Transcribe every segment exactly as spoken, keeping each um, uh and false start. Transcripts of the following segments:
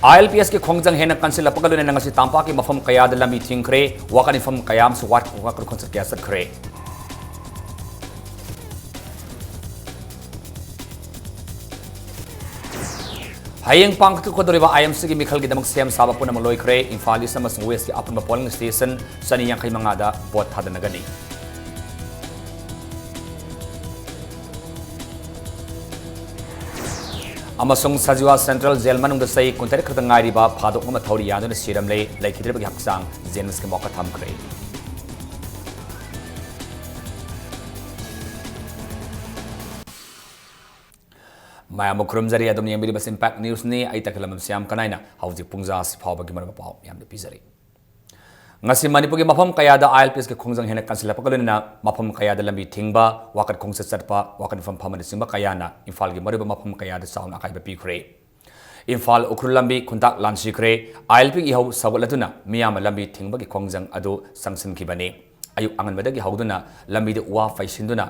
ꯑꯥꯏ L P ꯑꯦꯁꯀꯤ ꯈꯣꯡꯖꯪ ꯍꯦꯟꯅ ꯀꯟꯁꯤꯜꯂꯛꯄꯒ ꯂꯣꯏꯅꯅ ꯉꯁꯤ ꯇꯝꯄꯥꯛꯀꯤ ꯃꯐꯝ ꯀꯌꯥꯗ ꯂꯝꯕꯤ ꯊꯤꯡꯈ꯭ꯔꯦ꯫ ꯋꯥꯀꯠ ꯃꯤꯐꯝ ꯀꯌꯥ ꯑꯃꯁꯨ ꯋꯥꯀꯠ ꯈꯣꯡꯆꯠ ꯀꯌꯥ ꯆꯠꯈ꯭ꯔꯦ꯫ ꯍꯌꯦꯡ ꯄꯥꯡꯊꯣꯛꯀꯗꯧꯔꯤꯕ ꯑꯥꯏ ꯑꯦꯝ ꯁꯤꯒꯤ ꯃꯤꯈꯜꯒꯤꯗꯃꯛ ꯁꯦꯝ ꯁꯥꯕ ꯄꯨꯝꯅꯃꯛ ꯂꯣꯏꯈ꯭ꯔꯦ꯫ ꯏꯝꯐꯥꯜ ꯏꯁ ꯑꯃꯁꯨꯡ ꯋꯦꯁꯀꯤ ꯑꯄꯨꯟꯕ ꯄꯣꯂꯤꯡ ꯁ꯭ꯇꯦꯁꯟ ꯆꯅꯤ ꯌꯥꯡꯈꯩ ꯃꯉꯥꯗ ꯚꯣꯠ ꯊꯥꯗꯅꯒꯅꯤ꯫ ꯑꯃꯁꯨꯡ ꯁꯖꯤꯋꯥ ꯁꯦꯟꯇ꯭ꯔꯦꯜ ꯖꯦꯜ ꯃꯅꯨꯡꯗ ꯆꯍꯤ ꯀꯨꯟꯇꯔꯦꯠ ꯈꯛꯇ ꯉꯥꯏꯔꯤꯕ ꯐꯥꯗꯣꯛꯅꯕ ꯊꯧꯔꯤ ꯌꯥꯟꯗꯨꯅ ꯁꯤꯔꯝꯂꯦ꯫ ꯂꯩꯈꯤꯗ꯭ꯔꯤꯕꯒꯤ ꯍꯛꯆꯥꯡ ꯖꯦꯅꯤꯝꯁꯀꯤ ꯃꯣꯛꯀ ꯊꯝꯈ꯭ꯔꯦ꯫ ꯃꯌꯥꯝꯕꯨ ꯈꯨꯔꯨꯝꯖꯔꯤ꯫ ꯑꯗꯨꯝ ꯌꯦꯡꯕꯤꯔꯤꯕꯁꯤ ꯏꯝꯄꯦꯛ ꯅ꯭ꯌꯨꯁꯅꯤ꯫ ꯑꯩ ꯇꯈꯦꯜꯂꯝꯕꯝ ꯁ꯭ꯌꯥꯝ ꯀꯅꯥꯏꯅ ꯍꯧꯖꯤꯛ ꯄꯨꯡꯖꯥꯁꯤ ꯐꯥꯎꯕꯒꯤ ꯃꯔꯨꯑꯣꯏꯕ ꯄꯥꯎ ꯃꯌꯥꯝꯗ ꯄꯤꯖꯔꯤ꯫ ꯉꯁꯤ ꯃꯅꯤꯄꯨꯔꯒꯤ ꯃꯐꯝ ꯀꯌꯥꯗ ꯑꯥꯏ ꯑꯦꯜ ꯄꯤ ꯑꯦꯁꯀꯤ ꯈꯣꯡꯖꯪ ꯍꯦꯟꯅ ꯀꯟꯁꯤꯜꯂꯛꯄꯒ ꯂꯣꯏꯅꯅ ꯃꯐꯝ ꯀꯌꯥꯗ ꯂꯝꯕꯤ ꯊꯤꯡꯕ, ꯋꯥꯀꯠ ꯈꯣꯡꯆꯠ ꯆꯠꯄ, ꯋꯥꯀꯠ ꯃꯤꯐꯝ ꯐꯝꯕꯅꯆꯤꯡꯕ ꯀꯌꯥꯅ ꯏꯝꯐꯥꯜꯒꯤ ꯃꯔꯨꯑꯣꯏꯕ ꯃꯐꯝ ꯀꯌꯥꯗ ꯆꯥꯎꯅ ꯑꯀꯥꯏꯕ ꯄꯤꯈ꯭ꯔꯦ꯫ ꯏꯝꯐꯥꯜ ꯎꯈ꯭ꯔꯨꯜ ꯂꯝꯕꯤ ꯈꯨꯟꯇꯥꯛ ꯂꯥꯟꯁꯤꯈ꯭ꯔꯦ꯫ ꯑꯥꯏ ꯑꯦꯜ ꯄꯤꯒꯤ ꯏꯍꯧ ꯁꯧꯒꯠꯂꯗꯨꯅ ꯃꯤꯌꯥꯝꯅ ꯂꯝꯕꯤ ꯊꯤꯡꯕꯒꯤ ꯈꯣꯡꯖꯪ ꯑꯗꯨ ꯆꯪꯁꯤꯟꯈꯤꯕꯅꯤ꯫ ꯑꯌꯨꯛ ꯑꯉꯟꯕꯗꯒꯤ ꯍꯧꯗꯨꯅ ꯂꯝꯕꯤꯗ ꯎ ꯋꯥ ꯄꯩꯁꯤꯟꯗꯨꯅ,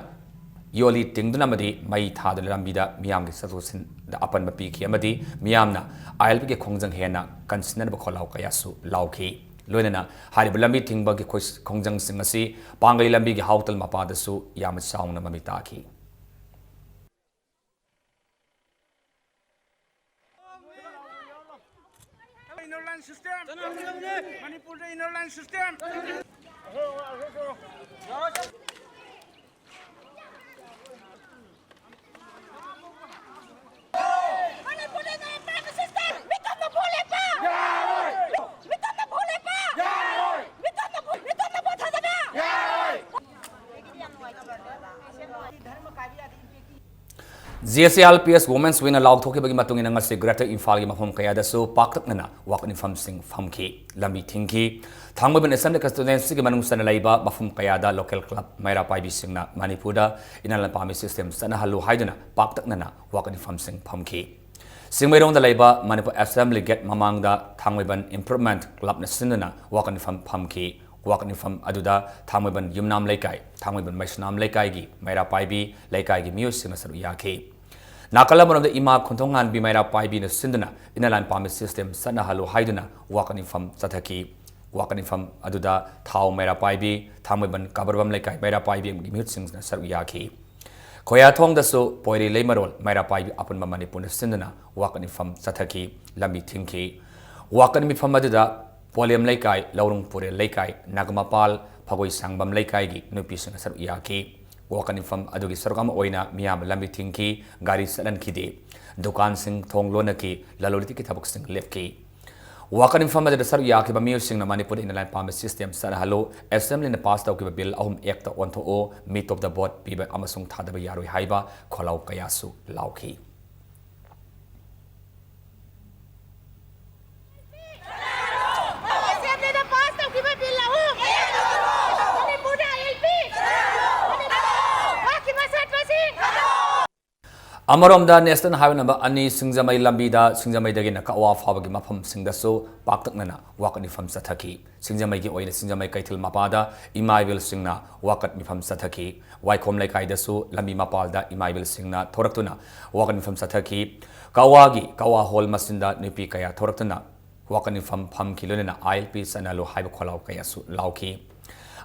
ꯌꯣꯜꯂꯤ ꯇꯤꯡꯗꯨꯅ ꯑꯃꯗꯤ ꯃꯩ ꯊꯥꯗꯨꯅ ꯂꯝꯕꯤꯗ ꯃꯤꯌꯥꯝꯒꯤ ꯆꯠꯊꯣꯛ ꯆꯠꯁꯤꯟꯗ ꯑꯄꯟꯕ ꯄꯤꯈꯤ ꯑꯃꯗꯤ ꯃꯤꯌꯥꯝꯅ ꯑꯥꯏ ꯑꯦꯜ ꯄꯤꯒꯤ ꯈꯣꯡꯖꯪ ꯍꯦꯟꯅ ꯀꯟꯁꯤꯟꯅꯅꯕ ꯈꯣꯜꯂꯥꯎ ꯀꯌꯥꯁꯨ ꯂꯥꯎꯈꯤ꯫ ꯂꯣꯏꯅꯅ ꯍꯥꯏꯔꯤꯕ ꯂꯝꯕꯤ ꯊꯤꯡꯕꯒꯤ ꯈꯣꯏ-, ꯈꯣꯡꯖꯪꯁꯤꯡ ꯑꯁꯤ ꯄꯥꯡꯒꯩ ꯂꯝꯕꯤꯒꯤ ꯍꯥꯎꯇꯜ ꯃꯄꯥꯗꯁꯨ ꯌꯥꯝꯅ ꯆꯥꯎꯅ ꯃꯃꯤ ꯇꯥꯈꯤ꯫ Inner line system. ꯃꯅꯤꯄꯨꯔꯗ inner line system. ꯃꯅꯤꯄꯨꯔꯗ inner line system. ꯃꯤꯇꯣꯞꯅ ꯚꯣꯠ ꯂꯦꯞꯄ. ꯃꯤꯇꯣꯞꯅ ꯚꯣꯠ ꯂꯦꯞꯄ. ꯃꯤꯇꯣꯞꯅ ꯚꯣꯠ, ꯃꯤꯇꯣꯞꯅ ꯚꯣꯠ ꯊꯥꯗꯕ. J S A I L P S Women's Wingꯅ ꯂꯥꯎꯊꯣꯛꯈꯤꯕꯒꯤ ꯃꯇꯨꯡ ꯏꯟꯅ ꯉꯁꯤ Greater ꯏꯝꯐꯥꯜꯒꯤ ꯃꯐꯝ ꯀꯌꯥꯗꯁꯨ ꯄꯥꯛꯇꯛꯅꯅ ꯋꯥꯀꯠ ꯃꯤꯐꯝꯁꯤꯡ ꯐꯝꯈꯤ, ꯂꯝꯕꯤ ꯊꯤꯡꯈꯤ꯫ ꯊꯥꯡꯃꯩꯕꯟ Assembly Constituencyꯒꯤ ꯃꯅꯨꯡ ꯆꯟꯅ ꯂꯩꯕ ꯃꯐꯝ ꯀꯌꯥꯗ local club ꯃꯩꯔꯥ ꯄꯥꯏꯕꯤꯁꯤꯡꯅ ꯃꯅꯤꯄꯨꯔꯗ ꯏꯅꯥ ꯂꯝꯄꯥꯃꯤ system ꯆꯠꯅꯍꯜꯂꯨ ꯍꯥꯏꯗꯨꯅ ꯄꯥꯛꯇꯛꯅꯅ ꯋꯥꯀꯠ ꯃꯤꯐꯝꯁꯤꯡ ꯐꯝꯈꯤ꯫ ꯆꯤꯡꯃꯩꯔꯣꯡꯗ ꯂꯩꯕ ꯃꯅꯤꯄꯨꯔ Assembly Gate ꯃꯃꯥꯡꯗ ꯊꯥꯡꯃꯩꯕꯟ Improvement Clubꯅ ꯁꯤꯟꯗꯨꯅ ꯋꯥꯀꯠ ꯃꯤꯐꯝ ꯐꯝꯈꯤ꯫ ꯋꯥꯀꯠ ꯃꯤꯐꯝ ꯑꯗꯨꯗ ꯊꯥꯡꯃꯩꯕꯟ ꯌꯨꯝꯅꯥꯝ ꯂꯩꯀꯥꯏ, ꯊꯥꯡꯃꯩꯕꯟ ꯃꯩꯁꯅꯥꯝ ꯂꯩꯀꯥꯏꯒꯤ ꯃꯩꯔꯥ ꯄꯥꯏꯕꯤ ꯂꯩꯀꯥꯏꯒꯤ ꯃꯤꯑꯣꯏꯁꯤꯡꯅ ꯁꯔꯨꯛ ꯌꯥꯈꯤ꯫ ꯅꯥꯀꯜ ꯑꯃꯔꯣꯝꯗ ꯏꯃꯥ ꯈꯣꯟꯊꯣꯡꯉꯥꯟꯕꯤ ꯃꯩꯔꯥ ꯄꯥꯏꯕꯤꯅ ꯁꯤꯟꯗꯨꯅ Inner Line Permit System ꯆꯠꯅꯍꯜꯂꯨ ꯍꯥꯏꯗꯨꯅ ꯋꯥꯀꯠ ꯃꯤꯐꯝ ꯆꯠꯊꯈꯤ꯫ ꯋꯥꯀꯠ ꯃꯤꯐꯝ ꯑꯗꯨꯗ ꯊꯥꯎ ꯃꯩꯔꯥ ꯄꯥꯏꯕꯤ, ꯊꯥꯡꯃꯩꯕꯟ ꯀꯕꯔꯕꯝ ꯂꯩꯀꯥꯏ ꯃꯩꯔꯥ ꯄꯥꯏꯕꯤꯒꯤ ꯃꯤꯍꯨꯠꯁꯤꯡꯁꯤꯅ ꯁꯔꯨꯛ ꯌꯥꯈꯤ꯫ ꯈꯣꯌꯥꯊꯣꯡꯗꯁꯨ ꯄꯣꯏꯔꯤ ꯂꯩꯃꯔꯣꯜ ꯃꯩꯔꯥ ꯄꯥꯏꯕꯤ ꯑꯄꯨꯟꯕ ꯃꯅꯤꯄꯨꯔꯅ ꯁꯤꯟꯗꯨꯅ ꯋꯥꯀꯠ ꯃꯤꯐꯝ ꯆꯠꯊꯈꯤ, ꯂꯝꯕꯤ ꯊꯤꯡꯈꯤ꯫ ꯋꯥꯀꯠ ꯃꯤꯐꯝ ꯑꯗꯨꯗ ꯄꯣꯂꯦꯝ ꯂꯩꯀꯥꯏ, ꯂꯧꯔꯨꯡ ꯄꯨꯔꯦꯜ ꯂꯩꯀꯥꯏ, ꯅꯥꯒꯃꯄꯥꯜ, ꯐꯒꯣꯏ ꯁꯥꯡꯕꯝ ꯂꯩꯀꯥꯏꯒꯤ ꯅꯨꯄꯤꯁꯤꯡꯅ ꯁꯔꯨꯛ ꯌꯥꯈꯤ꯫ ꯋꯥꯀꯠ ꯃꯤꯐꯝ ꯑꯗꯨꯒꯤ ꯁꯔꯨꯛ ꯑꯃ ꯑꯣꯏꯅ ꯃꯤꯌꯥꯝꯅ ꯂꯝꯕꯤ ꯊꯤꯡꯈꯤ, ꯒꯥꯔꯤ ꯆꯠꯍꯟꯈꯤꯗꯦ꯫ ꯗꯨꯀꯥꯟꯁꯤꯡ ꯊꯣꯡ ꯂꯣꯟꯅꯈꯤ, ꯂꯂꯣꯟ ꯏꯇꯤꯛꯀꯤ ꯊꯕꯛꯁꯤꯡ ꯂꯦꯞꯈꯤ꯫ ꯋꯥꯀꯠ ꯃꯤꯐꯝ ꯑꯗꯨꯗ ꯁꯔꯨꯛ ꯌꯥꯈꯤꯕ ꯃꯤꯑꯣꯏꯁꯤꯡꯅ ꯃꯅꯤꯄꯨꯔꯗ Inner Line Permit System ꯆꯠꯅꯍꯜꯂꯨ, Assemblyꯅ pass ꯇꯧꯈꯤꯕ bill ꯑꯍꯨꯝ Actꯇ ꯑꯣꯟꯊꯣꯛꯎ, ꯃꯤꯇꯣꯞꯇ vote ꯄꯤꯕ ꯑꯃꯁꯨꯡ ꯊꯥꯗꯕ ꯌꯥꯔꯣꯏ ꯍꯥꯏꯕ ꯈꯣꯜꯂꯥꯎ ꯀꯌꯥꯁꯨ ꯂꯥꯎꯈꯤ꯫ Assemblyꯗ pass ꯇꯧꯈꯤꯕ bill ꯑꯍꯨꯝ ꯃꯅꯤꯄꯨꯔꯗ ꯑꯥꯏ ꯑꯦꯜ ꯄꯤ ꯐꯥꯈꯤꯕ ꯁꯥꯇ꯭ꯔꯁꯤꯡ꯫ ꯑꯃꯔꯣꯝꯗ National Highway number ꯑꯅꯤ ꯁꯤꯡꯖꯃꯩ ꯂꯝꯕꯤꯗ ꯁꯤꯡꯖꯃꯩꯗꯒꯤꯅ ꯀꯛꯋꯥ ꯐꯥꯎꯕꯒꯤ ꯃꯐꯝꯁꯤꯡꯗꯁꯨ ꯄꯥꯛꯇꯛꯅꯅ ꯋꯥꯀꯠ ꯃꯤꯐꯝ ꯆꯠꯊꯈꯤ꯫ ꯁꯤꯡꯖꯃꯩꯒꯤ ꯑꯣꯏꯅ ꯁꯤꯡꯖꯃꯩ ꯀꯩꯊꯦꯜ ꯃꯄꯥꯗ ꯏꯃꯥ ꯏꯕꯦꯜꯁꯤꯡꯅ ꯋꯥꯀꯠ ꯃꯤꯐꯝ ꯆꯠꯊꯈꯤ꯫ ꯋꯥꯏꯈꯣꯝ ꯂꯩꯀꯥꯏꯗꯁꯨ ꯂꯝꯕꯤ ꯃꯄꯥꯜꯗ ꯏꯃꯥ ꯏꯕꯦꯜꯁꯤꯡꯅ ꯊꯣꯔꯛꯇꯨꯅ ꯋꯥꯀꯠ ꯃꯤꯐꯝ ꯆꯠꯊꯈꯤ꯫ ꯀꯛꯋꯥꯒꯤ ꯀꯛꯋꯥ ꯍꯣꯜ ꯃꯆꯤꯟꯗ ꯅꯨꯄꯤ ꯀꯌꯥ ꯊꯣꯔꯛꯇꯨꯅ ꯋꯥꯀꯠ ꯃꯤꯐꯝ ꯐꯝꯈꯤ, ꯂꯣꯏꯅꯅ ꯑꯥꯏ ꯑꯦꯜ ꯄꯤ ꯆꯠꯅꯍꯜꯂꯨ ꯍꯥꯏꯕ ꯈꯣꯜꯂꯥꯎ ꯀꯌꯥꯁꯨ ꯂꯥꯎꯈꯤ꯫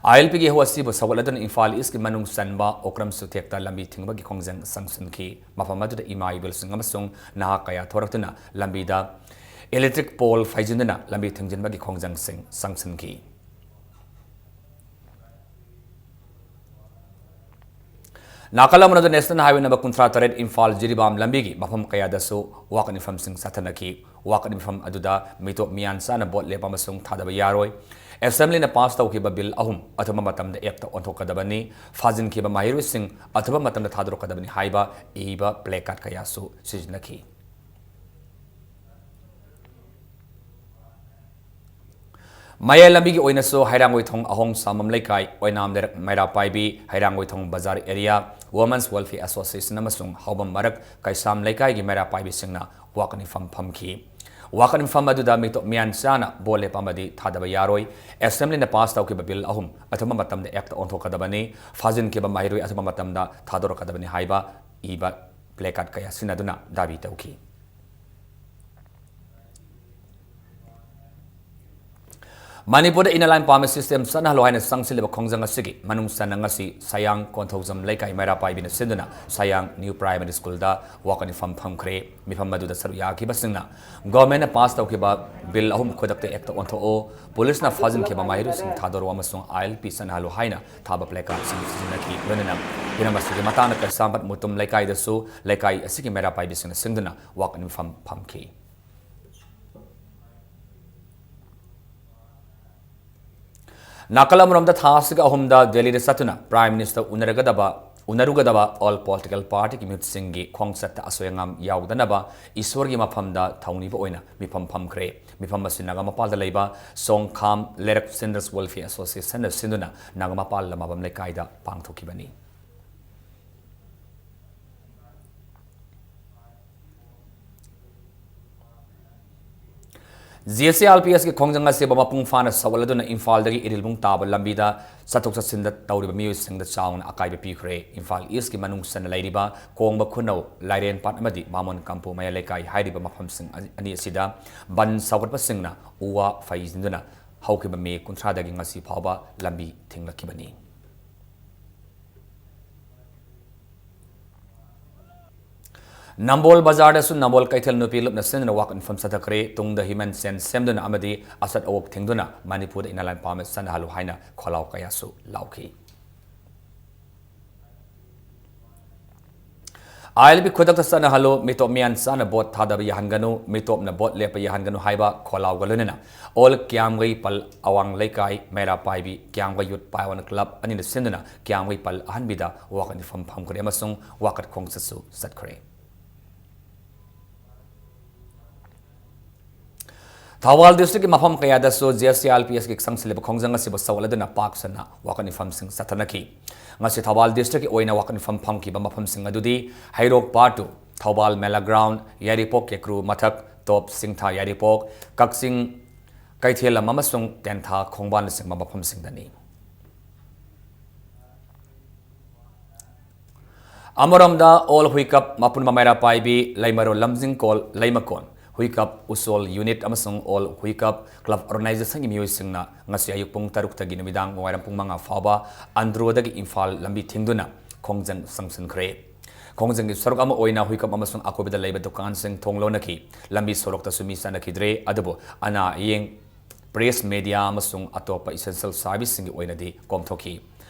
ꯑꯥꯏ ꯑꯦꯜ ꯄꯤꯒꯤ ꯏꯍꯧ ꯑꯁꯤꯕꯨ ꯁꯧꯒꯠꯂꯗꯨꯅ ꯏꯝꯐꯥꯜ ꯏꯁꯀꯤ ꯃꯅꯨꯡ ꯆꯟꯕ ꯑꯣꯀ꯭ꯔꯝ ꯁꯨꯊꯦꯛꯇ ꯂꯝꯕꯤ ꯊꯤꯡꯕꯒꯤ ꯈꯣꯡꯖꯪ ꯆꯪꯁꯤꯟꯈꯤ꯫ ꯃꯐꯝ ꯑꯗꯨꯗ ꯏꯃꯥ ꯏꯕꯦꯜꯁꯤꯡ ꯑꯃꯁꯨꯡ ꯅꯍꯥ ꯀꯌꯥ ꯊꯣꯔꯛꯇꯨꯅ ꯂꯝꯕꯤꯗ electric pole ꯐꯩꯖꯤꯟꯗꯨꯅ ꯂꯝꯕꯤ ꯊꯤꯡꯖꯤꯟꯕꯒꯤ ꯈꯣꯡꯖꯪꯁꯤꯡ ꯆꯪꯁꯤꯟꯈꯤ꯫ ꯅꯥꯀꯜ ꯑꯃꯔꯣꯝꯗ National Highway number ꯀꯨꯟꯊ꯭ꯔꯥ ꯇꯔꯦꯠ ꯏꯝꯐꯥꯜ ꯖꯤꯔꯤꯕꯥꯝ ꯂꯝꯕꯤꯒꯤ ꯃꯐꯝ ꯀꯌꯥꯗꯁꯨ ꯋꯥꯀꯠ ꯃꯤꯐꯝꯁꯤꯡ ꯆꯠꯊꯅꯈꯤ꯫ ꯋꯥꯀꯠ ꯃꯤꯐꯝ ꯑꯗꯨꯗ ꯃꯤꯇꯣꯞ ꯃꯤꯌꯥꯟ ꯆꯥꯅ vote ꯂꯦꯞꯄ ꯑꯃꯁꯨꯡ ꯊꯥꯗꯕ ꯌꯥꯔꯣꯏ, Assemblyꯅ pass ꯇꯧꯈꯤꯕ bill ꯑꯍꯨꯝ ꯑꯊꯨꯕ ꯃꯇꯝꯗ Actꯇ ꯑꯣꯟꯊꯣꯛꯀꯗꯕꯅꯤ, ꯐꯥꯖꯤꯟꯈꯤꯕ ꯃꯍꯩꯔꯣꯏꯁꯤꯡ ꯑꯊꯨꯕ ꯃꯇꯝꯗ ꯊꯥꯗꯣꯔꯛꯀꯗꯕꯅꯤ ꯍꯥꯏꯕ ꯏꯕ placard ꯀꯌꯥꯁꯨ ꯁꯤꯖꯤꯟꯅꯈꯤ꯫ ꯃꯌꯥꯏ ꯂꯝꯕꯤꯒꯤ ꯑꯣꯏꯅꯁꯨ ꯍꯩꯔꯥꯡꯒꯣꯏꯊꯣꯡ ꯑꯍꯣꯡ ꯁꯥꯃꯝ ꯂꯩꯀꯥꯏ, ꯑꯣꯏꯅꯥꯝ ꯂꯩꯔꯛ ꯃꯩꯔꯥ ꯄꯥꯏꯕꯤ, ꯍꯩꯔꯥꯡꯒꯣꯏꯊꯣꯡ ꯕꯖꯥꯔ area, Women's Welfare Association ꯑꯃꯁꯨꯡ ꯍꯥꯎꯕꯝ ꯃꯔꯛ ꯀꯩꯁꯥꯝ ꯂꯩꯀꯥꯏꯒꯤ ꯃꯩꯔꯥ ꯄꯥꯏꯕꯤꯁꯤꯡꯅ ꯋꯥꯀꯠ ꯃꯤꯐꯝ ꯐꯝꯈꯤ꯫ ꯋꯥꯀꯠ ꯃꯤꯐꯝ ꯑꯗꯨꯗ ꯃꯤꯇꯣꯞ ꯃꯤꯌꯥꯟ ꯆꯥꯅ vote ꯂꯦꯞꯄ ꯑꯃꯗꯤ ꯊꯥꯗꯕ ꯌꯥꯔꯣꯏ, Assemblyꯅ pass ꯇꯧꯈꯤꯕ bill ꯑꯍꯨꯝ ꯑꯊꯨꯕ ꯃꯇꯝꯗ Actꯇ ꯑꯣꯟꯊꯣꯛꯀꯗꯕꯅꯤ, ꯐꯥꯖꯤꯟꯈꯤꯕ ꯃꯍꯩꯔꯣꯏ ꯑꯊꯨꯕ ꯃꯇꯝꯗ ꯊꯥꯗꯣꯔꯛꯀꯗꯕꯅꯤ ꯍꯥꯏꯕ ꯏꯕ placard ꯀꯌꯥ ꯁꯤꯖꯤꯟꯅꯗꯨꯅ ꯗꯥꯕꯤ ꯇꯧꯈꯤ꯫ ꯃꯅꯤꯄꯨꯔꯗ Inner Line Permit System ꯆꯠꯅꯍꯜꯂꯣ ꯍꯥꯏꯅ ꯆꯪꯁꯤꯜꯂꯤꯕ ꯈꯣꯡꯖꯪ ꯑꯁꯤꯒꯤ ꯃꯅꯨꯡ ꯆꯟꯅ ꯉꯁꯤ ꯁꯌꯥꯡ ꯀꯣꯟꯊꯧꯖꯝ ꯂꯩꯀꯥꯏ ꯃꯩꯔꯥ ꯄꯥꯏꯕꯤꯅ ꯁꯤꯟꯗꯨꯅ ꯁꯌꯥꯡ New Primary Schoolꯗ walk in ꯃꯤꯐꯝ ꯐꯝꯈ꯭ꯔꯦ꯫ ꯃꯤꯐꯝ ꯑꯗꯨꯗ ꯁꯔꯨꯛ ꯌꯥꯈꯤꯕꯁꯤꯡꯅ governmentꯅ pass ꯇꯧꯈꯤꯕ bill ꯑꯍꯨꯝ ꯈꯨꯗꯛꯇ actꯇ ꯑꯣꯟꯊꯣꯛꯑꯣ, policeꯅ ꯐꯥꯖꯤꯟꯈꯤꯕ ꯃꯍꯩꯔꯣꯏꯁꯤꯡ ꯊꯥꯗꯣꯔꯛꯑꯣ ꯑꯃꯁꯨꯡ ILP ꯆꯠꯅꯍꯜꯂꯨ ꯍꯥꯏꯅ ꯊꯥꯕ placardꯁꯤꯡ ꯁꯤꯖꯤꯟꯅꯈꯤ꯫ ꯂꯣꯏꯅꯅ ꯍꯤꯔꯝ ꯑꯁꯤꯒꯤ ꯃꯇꯥꯡꯗ ꯀꯩꯁꯥꯝꯄꯥꯠ ꯃꯨꯇꯨꯝ ꯂꯩꯀꯥꯏꯗꯁꯨ ꯂꯩꯀꯥꯏ ꯑꯁꯤꯒꯤ ꯃꯩꯔꯥ ꯄꯥꯏꯕꯤꯁꯤꯡꯅ ꯁꯤꯟꯗꯨꯅ walk in ꯃꯤꯐꯝ ꯐꯝꯈꯤ꯫ ꯅꯥꯀꯜ ꯑꯃꯔꯣꯝꯗ, ꯊꯥ ꯑꯁꯤꯒꯤ ꯑꯍꯨꯝꯗ ꯗꯦꯜꯂꯤꯗ ꯆꯠꯇꯨꯅ Prime Minister ꯎꯅꯔꯒꯗꯕ, ꯎꯅꯔꯨꯒꯗꯕ all political partyꯒꯤ ꯃꯤꯍꯨꯠꯁꯤꯡꯒꯤ ꯈꯣꯡꯆꯠꯇ ꯑꯁꯣꯏ ꯑꯉꯥꯝ ꯌꯥꯎꯗꯅꯕ ꯏꯁꯣꯔꯒꯤ ꯃꯐꯝꯗ ꯊꯧꯅꯤꯕ ꯑꯣꯏꯅ ꯃꯤꯐꯝ ꯐꯝꯈ꯭ꯔꯦ꯫ ꯃꯤꯐꯝ ꯑꯁꯤ ꯅꯥꯒꯥꯃꯄꯥꯜꯗ ꯂꯩꯕ ꯁꯣꯡꯈꯥꯝ ꯂꯩꯔꯛ Children's Welfare Associationꯅ ꯁꯤꯟꯗꯨꯅ ꯅꯥꯒꯥꯃꯄꯥꯜ ꯂꯃꯥꯕꯝ ꯂꯩꯀꯥꯏꯗ ꯄꯥꯡꯊꯣꯛꯈꯤꯕꯅꯤ꯫ GSALPSꯀꯤ ꯈꯣꯡꯖꯪ ꯑꯁꯤꯕꯨ ꯃꯄꯨꯡ ꯐꯥꯅ ꯁꯧꯒꯠꯂꯗꯨꯅ ꯏꯝꯐꯥꯜꯗꯒꯤ ꯏꯔꯤꯜꯕꯨꯡ ꯇꯥꯕ ꯂꯝꯕꯤꯗ ꯆꯠꯊꯣꯛ ꯆꯠꯁꯤꯟꯗ ꯇꯧꯔꯤꯕ ꯃꯤꯑꯣꯏꯁꯤꯡꯗ ꯆꯥꯎꯅ ꯑꯀꯥꯏꯕ ꯄꯤꯈ꯭ꯔꯦ꯫ ꯏꯝꯐꯥꯜ Eastꯀꯤ ꯃꯅꯨꯡ ꯆꯟꯅ ꯂꯩꯔꯤꯕ ꯀꯣꯡꯕ ꯈꯨꯅꯧ, ꯂꯥꯏꯔꯦꯟꯄꯥꯠ ꯑꯃꯗꯤ ꯕꯥꯃꯣꯟ ꯀꯝꯄꯨ ꯃꯌꯥꯏ ꯂꯩꯀꯥꯏ ꯍꯥꯏꯔꯤꯕ ꯃꯐꯝꯁꯤꯡ ꯑꯅꯤ ꯑꯁꯤꯗ ꯕꯟ ꯁꯧꯒꯠꯄꯁꯤꯡꯅ ꯎ ꯋꯥ ꯐꯩꯖꯤꯟꯗꯨꯅ ꯍꯧꯈꯤꯕ ꯃꯦ ꯀꯨꯟꯊ꯭ꯔꯥꯗꯒꯤ ꯉꯁꯤ ꯐꯥꯎꯕ ꯂꯝꯕꯤ ꯊꯤꯡꯂꯛꯈꯤꯕꯅꯤ꯫ ꯅꯝꯕꯣꯜ ꯕꯖꯥꯔꯗꯁꯨ ꯅꯝꯕꯣꯜ ꯀꯩꯊꯦꯜ ꯅꯨꯄꯤ ꯂꯨꯞꯅ ꯁꯤꯟꯗꯨꯅ walk in ꯃꯤꯐꯝ ꯆꯠꯊꯈ꯭ꯔꯦ꯫ ꯇꯨꯡꯗ human chain ꯁꯦꯝꯗꯨꯅ ꯑꯃꯗꯤ ꯑꯆꯠ ꯑꯋꯣꯛ ꯊꯤꯡꯗꯨꯅ ꯃꯅꯤꯄꯨꯔꯗ Inner Line Permit ꯆꯠꯅꯍꯜꯂꯨ ꯍꯥꯏꯅ ꯈꯣꯜꯂꯥꯎ ꯀꯌꯥꯁꯨ ꯂꯥꯎꯈꯤ꯫ ILP ꯈꯨꯗꯛꯇ ꯆꯠꯅꯍꯜꯂꯨ, ꯃꯤꯇꯣꯞ ꯃꯤꯌꯥꯟ ꯆꯥꯅ vote ꯊꯥꯗꯕ ꯌꯥꯍꯟꯒꯅꯨ, ꯃꯤꯇꯣꯞꯅ vote ꯂꯦꯞꯄ ꯌꯥꯍꯟꯒꯅꯨ ꯍꯥꯏꯕ ꯈꯣꯜꯂꯥꯎꯒ ꯂꯣꯏꯅꯅ All ꯀ꯭ꯌꯥꯝꯒꯩ ꯄꯜ ꯑꯋꯥꯡ ꯂꯩꯀꯥꯏ ꯃꯩꯔꯥ ꯄꯥꯏꯕꯤ ꯀ꯭ꯌꯥꯝꯒꯩ Youth Pioneer Club ꯑꯅꯤꯅ ꯁꯤꯟꯗꯨꯅ ꯀ꯭ꯌꯥꯝꯒꯩ ꯄꯜ ꯑꯍꯟꯕꯤꯗ walk in ꯃꯤꯐꯝ ꯐꯝꯈ꯭ꯔꯦ ꯑꯃꯁꯨꯡ ꯋꯥꯀꯠ ꯈꯣꯡꯆꯠꯁꯨ ꯆꯠꯈ꯭ꯔꯦ꯫ ꯊꯧꯕꯥꯜ districtꯀꯤ ꯃꯐꯝ ꯀꯌꯥꯗꯁꯨ GSALPSꯀꯤ ꯆꯪꯁꯤꯜꯂꯤꯕ ꯈꯣꯡꯖꯪ ꯑꯁꯤꯕꯨ ꯁꯧꯒꯠꯂꯗꯨꯅ ꯄꯥꯛ ꯁꯟꯅ walk in ꯃꯤꯐꯝꯁꯤꯡ ꯆꯠꯊꯅꯈꯤ꯫ ꯉꯁꯤ ꯊꯧꯕꯥꯜ districtꯀꯤ ꯑꯣꯏꯅ walk in ꯃꯤꯐꯝ ꯐꯝꯈꯤꯕ ꯃꯐꯝꯁꯤꯡ ꯑꯗꯨꯗꯤ ꯍꯩꯔꯣꯛ Part two, ꯊꯧꯕꯥꯜ ꯃꯦꯂꯥ ground, ꯌꯥꯏꯔꯤꯄꯣꯛ ꯀꯦꯀ꯭ꯔꯨ ꯃꯊꯛ, ꯇꯣꯞ ꯁꯤꯡꯊꯥ ꯌꯥꯏꯔꯤꯄꯣꯛ, ꯀꯛꯆꯤꯡ ꯀꯩꯊꯦꯜꯂꯝ ꯑꯃꯁꯨꯡ ꯇꯦꯟꯊꯥ ꯈꯣꯡꯕꯥꯟꯅꯆꯤꯡꯕ ꯃꯐꯝꯁꯤꯡꯗꯅꯤ꯫ ꯑꯃꯔꯣꯝꯗ, ꯑꯣꯜ ꯍꯨꯏꯀꯞ ꯃꯄꯨꯟ ꯃꯃꯩꯔꯥ ꯄꯥꯏꯕꯤ ꯂꯩꯃꯔꯣ ꯂꯝꯖꯤꯡꯀꯣꯜ ꯂꯩꯃꯀꯣꯟ ꯍꯨꯏꯀꯞ ꯎꯁꯣꯜ ꯌꯨꯅꯤꯠ ꯑꯃꯁꯨꯡ ꯑꯣꯜ ꯍꯨꯏꯀꯞ ꯀ꯭ꯂꯕ ꯑꯣꯔꯒꯅꯥꯏꯖꯦꯁꯟꯒꯤ ꯃꯤꯑꯣꯏꯁꯤꯡꯅ ꯉꯁꯤ ꯑꯌꯨꯛ ꯄꯨꯡ ꯇꯔꯨꯛꯇꯒꯤ ꯅꯨꯃꯤꯗꯥꯡ ꯋꯥꯏꯔꯝ ꯄꯨꯡ ꯃꯉꯥ ꯐꯥꯎꯕ ꯑꯟꯗ꯭ꯔꯣꯗꯒꯤ ꯏꯝꯐꯥꯜ ꯂꯝꯕꯤ ꯊꯤꯡꯗꯨꯅ ꯈꯣꯡꯖꯪ ꯆꯪꯁꯤꯟꯈ꯭ꯔꯦ꯫ ꯈꯣꯡꯖꯪꯒꯤ ꯁꯔꯨꯛ ꯑꯃ ꯑꯣꯏꯅ ꯍꯨꯏꯀꯞ ꯑꯃꯁꯨꯡ ꯑꯀꯣꯏꯕꯗ ꯂꯩꯕ ꯗꯨꯀꯥꯟꯁꯤꯡ ꯊꯣꯡ ꯂꯣꯟꯅꯈꯤ꯫ ꯂꯝꯕꯤ ꯁꯣꯔꯣꯛꯇꯁꯨ ꯃꯤ ꯆꯠꯅꯈꯤꯗ꯭ꯔꯦ, ꯑꯗꯨꯕꯨ ꯑꯅꯥ ꯑꯌꯦꯡ, ꯄ꯭ꯔꯦꯁ, ꯃꯦꯗꯤꯌꯥ ꯑꯃꯁꯨꯡ ꯑꯇꯣꯞꯄ ꯏꯁꯦꯟꯁꯤꯌꯦꯜ ꯁꯥꯔꯚꯤꯁꯁꯤꯡꯒꯤ ꯑꯣꯏꯅꯗꯤ ꯀꯣꯝꯊꯣꯛꯈꯤ꯫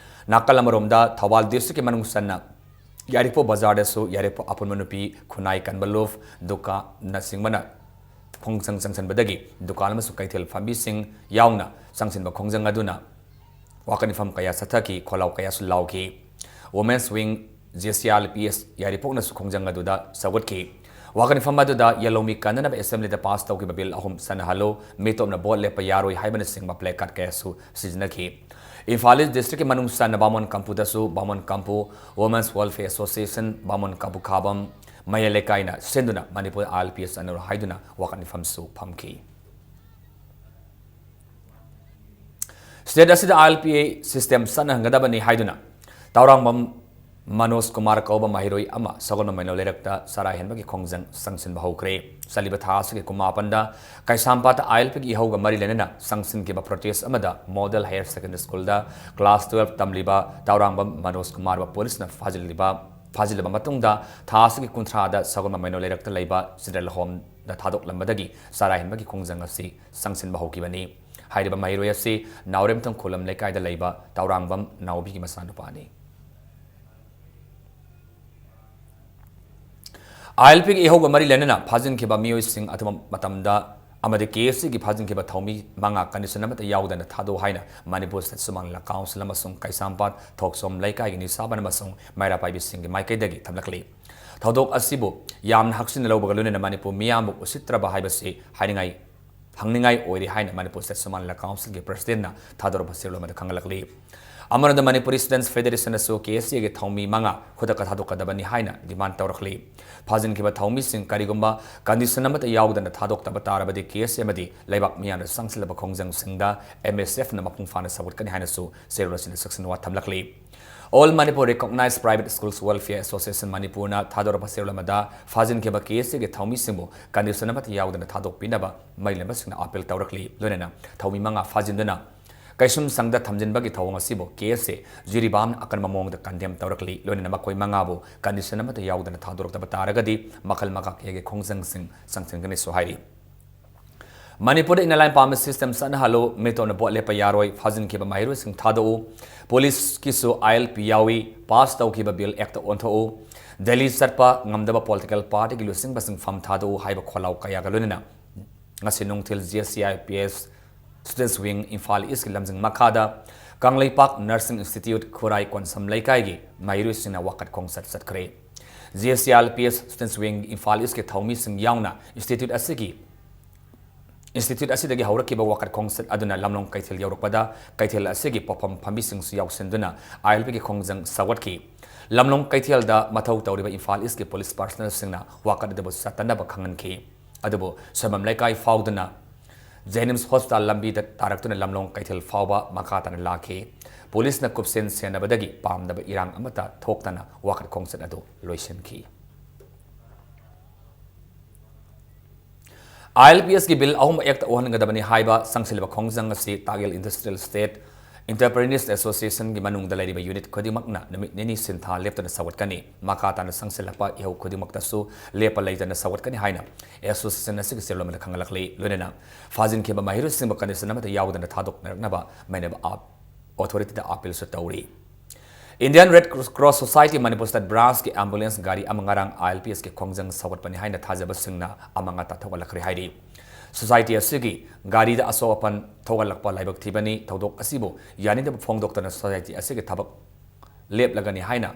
ꯅꯥꯀꯜ ꯑꯃꯔꯣꯝꯗ, ꯊꯧꯕꯥꯜ ꯗꯤꯁꯇ꯭ꯔꯤꯛꯀꯤ ꯃꯅꯨꯡ ꯆꯟꯅ ꯌꯥꯏꯔꯤꯄꯣꯛ ꯕꯖꯥꯔꯗꯁꯨ ꯌꯥꯏꯔꯤꯄꯣꯛ ꯑꯄꯨꯟꯕ ꯅꯨꯄꯤ ꯈꯨꯟꯅꯥꯏ ꯀꯟꯕ ꯂꯨꯞ ꯗꯨꯀꯥꯟꯅꯆꯤꯡꯕꯅ ꯈꯣꯡꯖꯪ ꯆꯪꯁꯤꯟꯕꯗꯒꯤ ꯗꯨꯀꯥꯟ ꯑꯃꯁꯨꯡ ꯀꯩꯊꯦꯜ ꯐꯝꯕꯤꯁꯤꯡ ꯌꯥꯎꯅ ꯆꯪꯁꯤꯟꯕ ꯈꯣꯡꯖꯪ ꯑꯗꯨꯅ ꯋꯥꯀꯠ ꯃꯤꯐꯝ ꯀꯌꯥ ꯆꯠꯊꯈꯤ, ꯈꯣꯜꯂꯥꯎ ꯀꯌꯥꯁꯨ ꯂꯥꯎꯈꯤ꯫ Women's wing, J C R P S ꯌꯥꯏꯔꯤꯄꯣꯛꯅꯁꯨ ꯈꯣꯡꯖꯪ ꯑꯗꯨꯗ ꯁꯧꯒꯠꯈꯤ꯫ ꯋꯥꯀꯠ ꯃꯤꯐꯝ ꯑꯗꯨꯗ ꯌꯦꯜꯍꯧꯃꯤ ꯀꯟꯅꯅꯕ ꯑꯦꯁꯦꯝꯕ꯭ꯂꯤꯗ ꯄꯥꯁ ꯇꯧꯈꯤꯕ ꯕꯤꯜ ꯑꯍꯨꯝ ꯆꯠꯅꯍꯜꯂꯨ, ꯃꯤꯇꯣꯞꯅ ꯚꯣꯠ ꯂꯦꯞꯄ ꯌꯥꯔꯣꯏ ꯍꯥꯏꯕꯅꯆꯤꯡꯕ ꯄ꯭ꯂꯦ ꯀꯥꯔꯗ ꯀꯌꯥꯁꯨ ꯁꯤꯖꯤꯟꯅꯈꯤ꯫ ꯏꯝꯐꯥꯜ ꯏꯁ ꯗꯤꯁꯇ꯭ꯔꯤꯛꯀꯤ ꯃꯅꯨꯡ ꯆꯟꯅ ꯕꯥꯃꯣꯟ ꯀꯝꯄꯨꯗꯁꯨ ꯕꯥꯃꯣꯟ ꯀꯝꯄꯨ ꯋꯨꯃꯦꯟꯁ ꯋꯦꯜꯐꯤꯌꯔ ꯑꯦꯁꯣꯁꯤꯌꯦꯁꯟ, ꯕꯥꯃꯣꯟ ꯀꯝꯄꯨ ꯈꯥꯕꯝ ꯃꯌꯥꯏ ꯂꯩꯀꯥꯏꯅ ꯁꯤꯟꯗꯨꯅ ꯃꯅꯤꯄꯨꯔ ꯑꯥꯏ ꯑꯦꯜ ꯄꯤ ꯑꯦꯁ ꯆꯠꯅꯔꯣꯏ ꯍꯥꯏꯗꯨꯅ ꯋꯥꯀꯠ ꯃꯤꯐꯝꯁꯨ ꯐꯝꯈꯤ꯫ ꯁ꯭ꯇꯦꯠ ꯑꯁꯤꯗ ꯑꯥꯏ ꯑꯦꯜ ꯄꯤ ꯑꯦ ꯁꯤꯁꯇꯦꯝ ꯆꯠꯅꯍꯟꯒꯗꯕꯅꯤ ꯍꯥꯏꯗꯨꯅ ꯇꯥꯎꯔꯥꯡꯕꯝ ꯃꯅꯣꯖ ꯀꯨꯃꯥꯔ ꯀꯧꯕ ꯃꯍꯩꯔꯣꯏ ꯑꯃ ꯁꯒꯣꯜꯕꯟ ꯃꯩꯅꯧ ꯂꯩꯔꯛꯇ ꯆꯔꯥ ꯍꯦꯟꯕꯒꯤ ꯈꯣꯡꯖꯪ ꯆꯪꯁꯤꯟꯕ ꯍꯧꯈ꯭ꯔꯦ꯫ ꯆꯠꯂꯤꯕ ꯊꯥ ꯑꯁꯤꯒꯤ ꯀꯨꯟꯃꯥꯄꯟꯗ ꯀꯩꯁꯥꯝꯄꯥꯠꯇ ꯑꯥꯏ ꯑꯦꯜ ꯄꯤꯒꯤ ꯏꯍꯧꯒ ꯃꯔꯤ ꯂꯩꯅꯅ ꯆꯪꯁꯤꯟꯈꯤꯕ ꯄ꯭ꯔꯣꯇꯦꯁ ꯑꯃꯗ ꯃꯣꯗꯦꯜ ꯍꯥꯌꯔ ꯁꯦꯀꯦꯟꯗꯔꯤ ꯁ꯭ꯀꯨꯜꯗ ꯀ꯭ꯂꯥꯁ ꯇꯨꯋꯦꯜꯐ ꯇꯝꯂꯤꯕ ꯇꯥꯎꯔꯥꯡꯕꯝ ꯃꯅꯣꯖ ꯀꯨꯃꯥꯔꯕꯨ ꯄꯨꯂꯤꯁꯅ ꯐꯥꯖꯤꯜꯂꯤꯕ, ꯐꯥꯖꯤꯜꯂꯕ ꯃꯇꯨꯡꯗ ꯊꯥ ꯑꯁꯤꯒꯤ ꯀꯨꯟꯊ꯭ꯔꯥꯗ ꯁꯒꯣꯜꯕꯟ ꯃꯩꯅꯧ ꯂꯩꯔꯛꯇ ꯂꯩꯕ ꯆꯤꯜꯗ꯭ꯔꯦꯜ ꯍꯣꯝꯗ ꯊꯥꯗꯣꯛꯂꯝꯕꯗꯒꯤ ꯆꯔꯥ ꯍꯦꯟꯕꯒꯤ ꯈꯣꯡꯖꯪ ꯑꯁꯤ ꯆꯪꯁꯤꯟꯕ ꯍꯧꯈꯤꯕꯅꯤ꯫ ꯍꯥꯏꯔꯤꯕ ꯃꯍꯩꯔꯣꯏ ꯑꯁꯤ ꯅꯥꯎꯔꯦꯝꯊꯣꯡ ꯈꯨꯂꯝ ꯂꯩꯀꯥꯏꯗ ꯂꯩꯕ ꯇꯥꯎꯔꯥꯡꯕꯝ ꯅꯥꯎꯕꯤꯒꯤ ꯃꯆꯥꯅꯨꯄꯥꯅꯤ꯫ ꯑꯥꯏ ꯑꯦꯜ ꯄꯤꯒꯤ ꯏꯍꯧꯒ ꯃꯔꯤ ꯂꯩꯅꯅ ꯐꯥꯖꯤꯟꯈꯤꯕ ꯃꯤꯑꯣꯏꯁꯤꯡ ꯑꯊꯨꯕ ꯃꯇꯝꯗ ꯑꯃꯗꯤ ꯀꯦ ꯑꯦꯁ ꯁꯤꯒꯤ ꯐꯥꯖꯤꯟꯈꯤꯕ ꯊꯧꯃꯤ ꯃꯉꯥ ꯀꯟꯗꯤꯁꯟ ꯑꯃꯠꯇ ꯌꯥꯎꯗꯅ ꯊꯥꯗꯣꯛꯎ ꯍꯥꯏꯅ ꯃꯅꯤꯄꯨꯔ ꯁ꯭ꯇꯦꯠ ꯁꯨꯃꯥꯡ ꯂꯤꯂꯥ ꯀꯥꯎꯟꯁꯤꯜ ꯑꯃꯁꯨꯡ ꯀꯩꯁꯥꯝꯄꯥꯠ ꯊꯣꯛꯆꯣꯝ ꯂꯩꯀꯥꯏꯒꯤ ꯅꯤꯁꯥꯕꯟ ꯑꯃꯁꯨꯡ ꯃꯩꯔꯥ ꯄꯥꯏꯕꯤꯁꯤꯡꯒꯤ ꯃꯥꯏꯀꯩꯗꯒꯤ ꯊꯝꯂꯛꯂꯤ꯫ ꯊꯧꯗꯣꯛ ꯑꯁꯤꯕꯨ ꯌꯥꯝꯅ ꯍꯛꯆꯤꯟꯅ ꯂꯧꯕꯒ ꯂꯣꯏꯅꯅ ꯃꯅꯤꯄꯨꯔ ꯃꯤꯌꯥꯝꯕꯨ ꯎꯁꯤꯠꯇ꯭ꯔꯕ ꯍꯥꯏꯕꯁꯤ ꯍꯥꯏꯅꯤꯡꯉꯥꯏ ꯍꯪꯅꯤꯡꯉꯥꯏ ꯑꯣꯏꯔꯤ ꯍꯥꯏꯅ ꯃꯅꯤꯄꯨꯔ ꯁ꯭ꯇꯦꯠ ꯁꯨꯃꯥꯡ ꯂꯤꯂꯥ ꯀꯥꯎꯟꯁꯤꯜꯒꯤ ꯄ꯭ꯔꯁꯤꯗꯦꯟꯠꯅ ꯊꯥꯗꯣꯔꯛꯄ ꯆꯦꯔꯣꯜ ꯑꯃꯗ ꯈꯪꯍꯜꯂꯛꯂꯤ꯫ ꯑꯃꯔꯣꯝꯗ ꯃꯅꯤꯄꯨꯔ ꯁ꯭ꯇꯨꯗꯦꯟꯠꯁ ꯐꯦꯗꯦꯔꯦꯁꯟꯅꯁꯨ ꯀꯦ ꯑꯦꯁ ꯁꯤꯒꯤ ꯊꯧꯃꯤ ꯃꯉꯥ ꯈꯨꯗꯛꯇ ꯊꯥꯗꯣꯛꯀꯗꯕꯅꯤ ꯍꯥꯏꯅ ꯗꯤꯃꯥꯟ ꯇꯧꯔꯛꯂꯤ꯫ ꯐꯥꯖꯤꯟꯈꯤꯕ ꯊꯧꯃꯤꯁꯤꯡ ꯀꯔꯤꯒꯨꯝꯕ ꯀꯟꯗꯤꯁꯟ ꯑꯃꯠꯇ ꯌꯥꯎꯗꯅ ꯊꯥꯗꯣꯛꯇꯕ ꯇꯥꯔꯕꯗꯤ ꯀꯦ ꯑꯦꯁ ꯁꯤ ꯑꯃꯗꯤ ꯂꯩꯕꯥꯛ ꯃꯤꯌꯥꯝꯅ ꯆꯪꯁꯤꯜꯂꯕ ꯈꯣꯡꯖꯪꯁꯤꯡꯗ ꯑꯦꯝ ꯑꯦꯁ ꯑꯦꯐꯅ ꯃꯄꯨꯡ ꯐꯥꯅ ꯁꯧꯒꯠꯀꯅꯤ ꯍꯥꯏꯅꯁꯨ ꯆꯦꯔꯣꯜ ꯑꯁꯤꯗ ꯆꯦꯛꯁꯤꯟ ꯋꯥ ꯊꯝꯂꯛꯂꯤ꯫ All Manipur Recognized Private Schools Welfare Association ꯃꯅꯤꯄꯨꯔꯅ ꯊꯥꯗꯣꯔꯛꯄ ꯆꯦꯔꯣꯜ ꯑꯃꯗ ꯐꯥꯖꯤꯟꯈꯤꯕ ꯀꯦ ꯑꯦꯁ ꯑꯦꯒꯤ ꯊꯧꯃꯤꯁꯤꯡꯕꯨ condition ꯑꯃꯠꯇ ꯌꯥꯎꯗꯅ ꯊꯥꯗꯣꯛꯄꯤꯅꯕ ꯃꯔꯤ ꯂꯩꯅꯕꯁꯤꯡꯅ appeal ꯇꯧꯔꯛꯂꯤ꯫ ꯂꯣꯏꯅꯅ ꯊꯧꯃꯤ ꯃꯉꯥ ꯐꯥꯖꯤꯟꯗꯨꯅ ꯀꯩꯁꯨꯝꯁꯪꯗ ꯊꯝꯖꯤꯟꯕꯒꯤ ꯊꯧꯑꯣꯡ ꯑꯁꯤꯕꯨ ꯀꯦ ꯑꯦꯁ ꯑꯦ ꯖꯤꯔꯤꯕꯥꯝꯅ ꯑꯀꯟꯕ ꯃꯑꯣꯡꯗ condemn ꯇꯧꯔꯛꯂꯤ꯫ ꯂꯣꯏꯅꯅ ꯃꯈꯣꯏ ꯃꯉꯥꯕꯨ condition ꯑꯃꯠꯇ ꯌꯥꯎꯗꯅ ꯊꯥꯗꯣꯔꯛꯇꯕ ꯇꯥꯔꯒꯗꯤ ꯃꯈꯜ ꯃꯈꯥ ꯀꯌꯥꯒꯤ ꯈꯣꯡꯖꯪꯁꯤꯡ ꯆꯪꯁꯤꯟꯒꯅꯤꯁꯨ ꯍꯥꯏꯔꯤ꯫ ꯃꯅꯤꯄꯨꯔꯗ inner line permit system ꯆꯠꯅꯍꯜꯂꯨ, ꯃꯤꯇꯣꯞꯅ ꯚꯣꯠ ꯂꯦꯞꯄ ꯌꯥꯔꯣꯏ, ꯐꯥꯖꯤꯟꯈꯤꯕ ꯃꯍꯩꯔꯣꯏꯁꯤꯡ ꯊꯥꯗꯣꯛꯎ, ꯄꯨꯂꯤꯁꯀꯤꯁꯨ ꯑꯥꯏ ꯑꯦꯜ ꯄꯤ ꯌꯥꯎꯏ, pass ꯇꯧꯈꯤꯕ bill act ꯑꯣꯟꯊꯣꯛꯎ, ꯗꯦꯜꯂꯤ ꯆꯠꯄ ꯉꯝꯗꯕ political partyꯒꯤ ꯂꯨꯆꯤꯡꯕꯁꯤꯡ ꯐꯝ ꯊꯥꯗꯣꯛꯎ ꯍꯥꯏꯕ ꯈꯣꯜꯂꯥꯎ ꯀꯌꯥꯒ ꯂꯣꯏꯅꯅ ꯉꯁꯤ ꯅꯨꯡꯊꯤꯜ J C I L P S Students Wing Imphal Eastꯀꯤ ꯂꯝꯖꯤꯡ ꯃꯈꯥꯗ ꯀꯪꯂꯩꯄꯥꯛ Nursing Institute ꯈꯨꯔꯥꯏ ꯀꯣꯟꯁꯝ ꯂꯩꯀꯥꯏꯒꯤ ꯃꯍꯩꯔꯣꯏꯁꯤꯡꯅ ꯋꯥꯀꯠ ꯈꯣꯡꯆꯠ ꯆꯠꯈ꯭ꯔꯦ꯫ J C I L P S Students Wing Imphal Eastꯀꯤ ꯊꯧꯃꯤꯁꯤꯡ ꯌꯥꯎꯅ institute ꯑꯁꯤꯒꯤ institute ꯑꯁꯤꯗꯒꯤ ꯍꯧꯔꯛꯈꯤꯕ ꯋꯥꯀꯠ ꯈꯣꯡꯆꯠ ꯑꯗꯨꯅ ꯂꯝꯂꯣꯡ ꯀꯩꯊꯦꯜ ꯌꯧꯔꯛꯄꯗ ꯀꯩꯊꯦꯜ ꯑꯁꯤꯒꯤ ꯄꯣꯠꯐꯝ ꯐꯝꯕꯤꯁꯤꯡꯁꯨ ꯌꯥꯎꯁꯤꯟꯗꯨꯅ I L Pꯒꯤ ꯈꯣꯡꯖꯪ ꯁꯧꯒꯠꯈꯤ꯫ ꯂꯝꯂꯣꯡ ꯀꯩꯊꯦꯜꯗ ꯃꯊꯧ ꯇꯧꯔꯤꯕ ꯏꯝꯐꯥꯜ ꯏꯁꯀꯤ ꯄꯨꯂꯤꯁ personnelꯁꯤꯡꯅ ꯋꯥꯀꯠ ꯑꯗꯨꯕꯨ ꯆꯠꯇꯅꯕ ꯈꯪꯍꯟꯈꯤ꯫ ꯑꯗꯨꯕꯨ ꯁꯣꯏꯕꯝ ꯂꯩꯀꯥꯏ ꯐꯥꯎꯗꯨꯅ JNIMS hospital ꯂꯝꯕꯤꯗ ꯇꯥꯔꯛꯇꯨꯅ ꯂꯝꯂꯣꯡ ꯀꯩꯊꯦꯜ ꯐꯥꯎꯕ ꯃꯈꯥ ꯇꯥꯅ ꯂꯥꯛꯈꯤ꯫ ꯄꯨꯂꯤꯁꯅ ꯀꯨꯞꯁꯦꯟ ꯁꯦꯟꯅꯕꯗꯒꯤ ꯄꯥꯝꯗꯕ ꯏꯔꯥꯡ ꯑꯃꯠꯇ ꯊꯣꯛꯇꯅ ꯋꯥꯀꯠ ꯈꯣꯡꯆꯠ ꯑꯗꯨ ꯂꯣꯏꯁꯤꯟꯈꯤ꯫ I L P Sꯀꯤ bill ꯑꯍꯨꯝ act ꯑꯣꯟꯍꯟꯒꯗꯕꯅꯤ ꯍꯥꯏꯕ ꯆꯪꯁꯤꯜꯂꯤꯕ ꯈꯣꯡꯖꯪ ꯑꯁꯤ ꯇꯥꯒꯦꯜ Industrial State Entrepreneurs Associationꯒꯤ ꯃꯅꯨꯡꯗ ꯂꯩꯔꯤꯕ unit ꯈꯨꯗꯤꯡꯃꯛꯅ ꯅꯨꯃꯤꯠ ꯅꯤꯅꯤ ꯁꯤꯟꯊꯥ ꯂꯦꯞꯇꯅ ꯁꯧꯒꯠꯀꯅꯤ꯫ ꯃꯈꯥ ꯇꯥꯅ ꯆꯪꯁꯤꯜꯂꯛꯄ ꯏꯍꯧ ꯈꯨꯗꯤꯡꯃꯛꯇꯁꯨ ꯂꯦꯞꯄ ꯂꯩꯇꯅ ꯁꯧꯒꯠꯀꯅꯤ ꯍꯥꯏꯅ association ꯑꯁꯤꯒꯤ ꯆꯦꯔꯣꯜ ꯑꯃꯗ ꯈꯪꯍꯜꯂꯛꯂꯤ꯫ ꯂꯣꯏꯅꯅ ꯐꯥꯖꯤꯟꯈꯤꯕ ꯃꯍꯩꯔꯣꯏꯁꯤꯡꯕꯨ condition ꯑꯃꯠꯇ ꯌꯥꯎꯗꯅ ꯊꯥꯗꯣꯛꯅꯔꯛꯅꯕ ꯃꯩꯅꯕ ꯑꯥꯞ-, authorityꯗ appealꯁꯨ ꯇꯧꯔꯤ꯫ Indian Red Cross Society Manipur state branchꯀꯤ ambulance ꯒꯥꯔꯤ ꯑꯃ ꯉꯔꯥꯡ I L P Sꯀꯤ ꯈꯣꯡꯖꯪ ꯁꯧꯒꯠꯄꯅꯤ ꯍꯥꯏꯅ ꯊꯥꯖꯕꯁꯤꯡꯅ ꯑꯃꯥꯡ ꯑꯇꯥ ꯊꯣꯛꯍꯜꯂꯛꯈ꯭ꯔꯦ ꯍꯥꯏꯔꯤ꯫ Society ꯑꯁꯤꯒꯤ ꯒꯥꯔꯤꯗ ꯑꯁꯣꯛ ꯑꯄꯟ ꯊꯣꯛꯍꯜꯂꯛꯄ ꯂꯥꯏꯕꯛ ꯊꯤꯕꯅꯤ꯫ ꯊꯧꯗꯣꯛ ꯑꯁꯤꯕꯨ ꯌꯥꯅꯤꯡꯗꯕ ꯐꯣꯡꯗꯣꯛꯇꯅ society ꯑꯁꯤꯒꯤ ꯊꯕꯛ ꯂꯦꯞꯂꯒꯅꯤ ꯍꯥꯏꯅ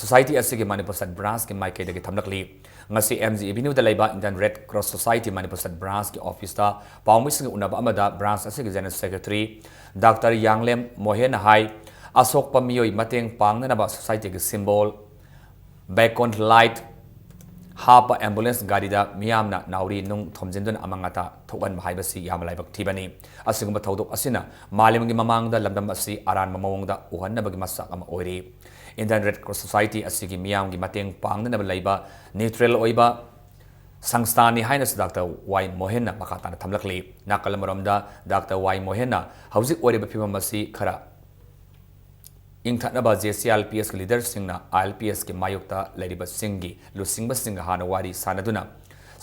society ꯑꯁꯤꯒꯤ ꯃꯅꯤꯄꯨꯔ state branchꯀꯤ ꯃꯥꯏꯀꯩꯗꯒꯤ ꯊꯝꯂꯛꯂꯤ꯫ ꯉꯁꯤ M G Avenueꯗ ꯂꯩꯕ Indian Red Cross Society Manipur state branchꯀꯤ officeꯇ ꯄꯥꯎꯃꯤꯁꯤꯡꯒ ꯎꯅꯕ ꯑꯃꯗ branch ꯑꯁꯤꯒꯤ general secretary Doctor ꯌꯥꯡꯂꯦꯝ ꯃꯣꯍꯦꯟꯅ ꯍꯥꯏ, ꯑꯁꯣꯛꯄ ꯃꯤꯑꯣꯏ ꯃꯇꯦꯡ ꯄꯥꯡꯅꯅꯕ societyꯒꯤ symbol, beacon light, ꯍꯥꯞꯄ ꯑꯦꯝꯕꯨꯂꯦꯟꯁ ꯒꯥꯔꯤꯗ ꯃꯤꯌꯥꯝꯅ ꯅꯥꯎꯔꯤ ꯅꯨꯡ ꯊꯣꯝꯖꯤꯟꯗꯨꯅ ꯑꯃꯥꯡ ꯑꯇꯥ ꯊꯣꯛꯍꯟꯕ ꯍꯥꯏꯕꯁꯤ ꯌꯥꯝꯅ ꯂꯥꯏꯕꯛ ꯊꯤꯕꯅꯤ꯫ ꯑꯁꯤꯒꯨꯝꯕ ꯊꯧꯗꯣꯛ ꯑꯁꯤꯅ ꯃꯥꯂꯦꯝꯒꯤ ꯃꯃꯥꯡꯗ ꯂꯝꯗꯝ ꯑꯁꯤ ꯑꯔꯥꯟꯕ ꯃꯑꯣꯡꯗ ꯎꯍꯟꯅꯕꯒꯤ ꯃꯆꯥꯛ ꯑꯃ ꯑꯣꯏꯔꯤ꯫ Indian Red Cross Society ꯑꯁꯤꯒꯤ ꯃꯤꯌꯥꯝꯒꯤ ꯃꯇꯦꯡ ꯄꯥꯡꯅꯅꯕ ꯂꯩꯕ neutral ꯑꯣꯏꯕ ꯁꯪꯁꯊꯥꯟꯅꯤ ꯍꯥꯏꯅꯁꯨ ꯗꯥꯛꯇꯔ ꯋꯥꯏ ꯃꯣꯍꯦꯟꯅ ꯃꯈꯥ ꯇꯥꯅ ꯊꯝꯂꯛꯂꯤ꯫ ꯅꯥꯀꯜ ꯑꯃꯔꯣꯝꯗ ꯗꯥꯛꯇꯔ ꯋꯥꯏ ꯃꯣꯍꯦꯟꯅ ꯍꯧꯖꯤꯛ ꯑꯣꯏꯔꯤꯕ ꯐꯤꯕꯝ ꯑꯁꯤ ꯈꯔ ꯏꯪꯊꯠꯅꯕ JCRPS ꯀꯤ ꯂꯤꯗꯔꯁꯤꯡꯅ ILPS ꯀꯤ ꯃꯥꯌꯣꯛꯇ ꯂꯩꯔꯤꯕꯁꯤꯡꯒꯤ ꯂꯨꯆꯤꯡꯕꯁꯤꯡꯒ ꯍꯥꯟꯅ ꯋꯥꯔꯤ ꯁꯥꯅꯗꯨꯅ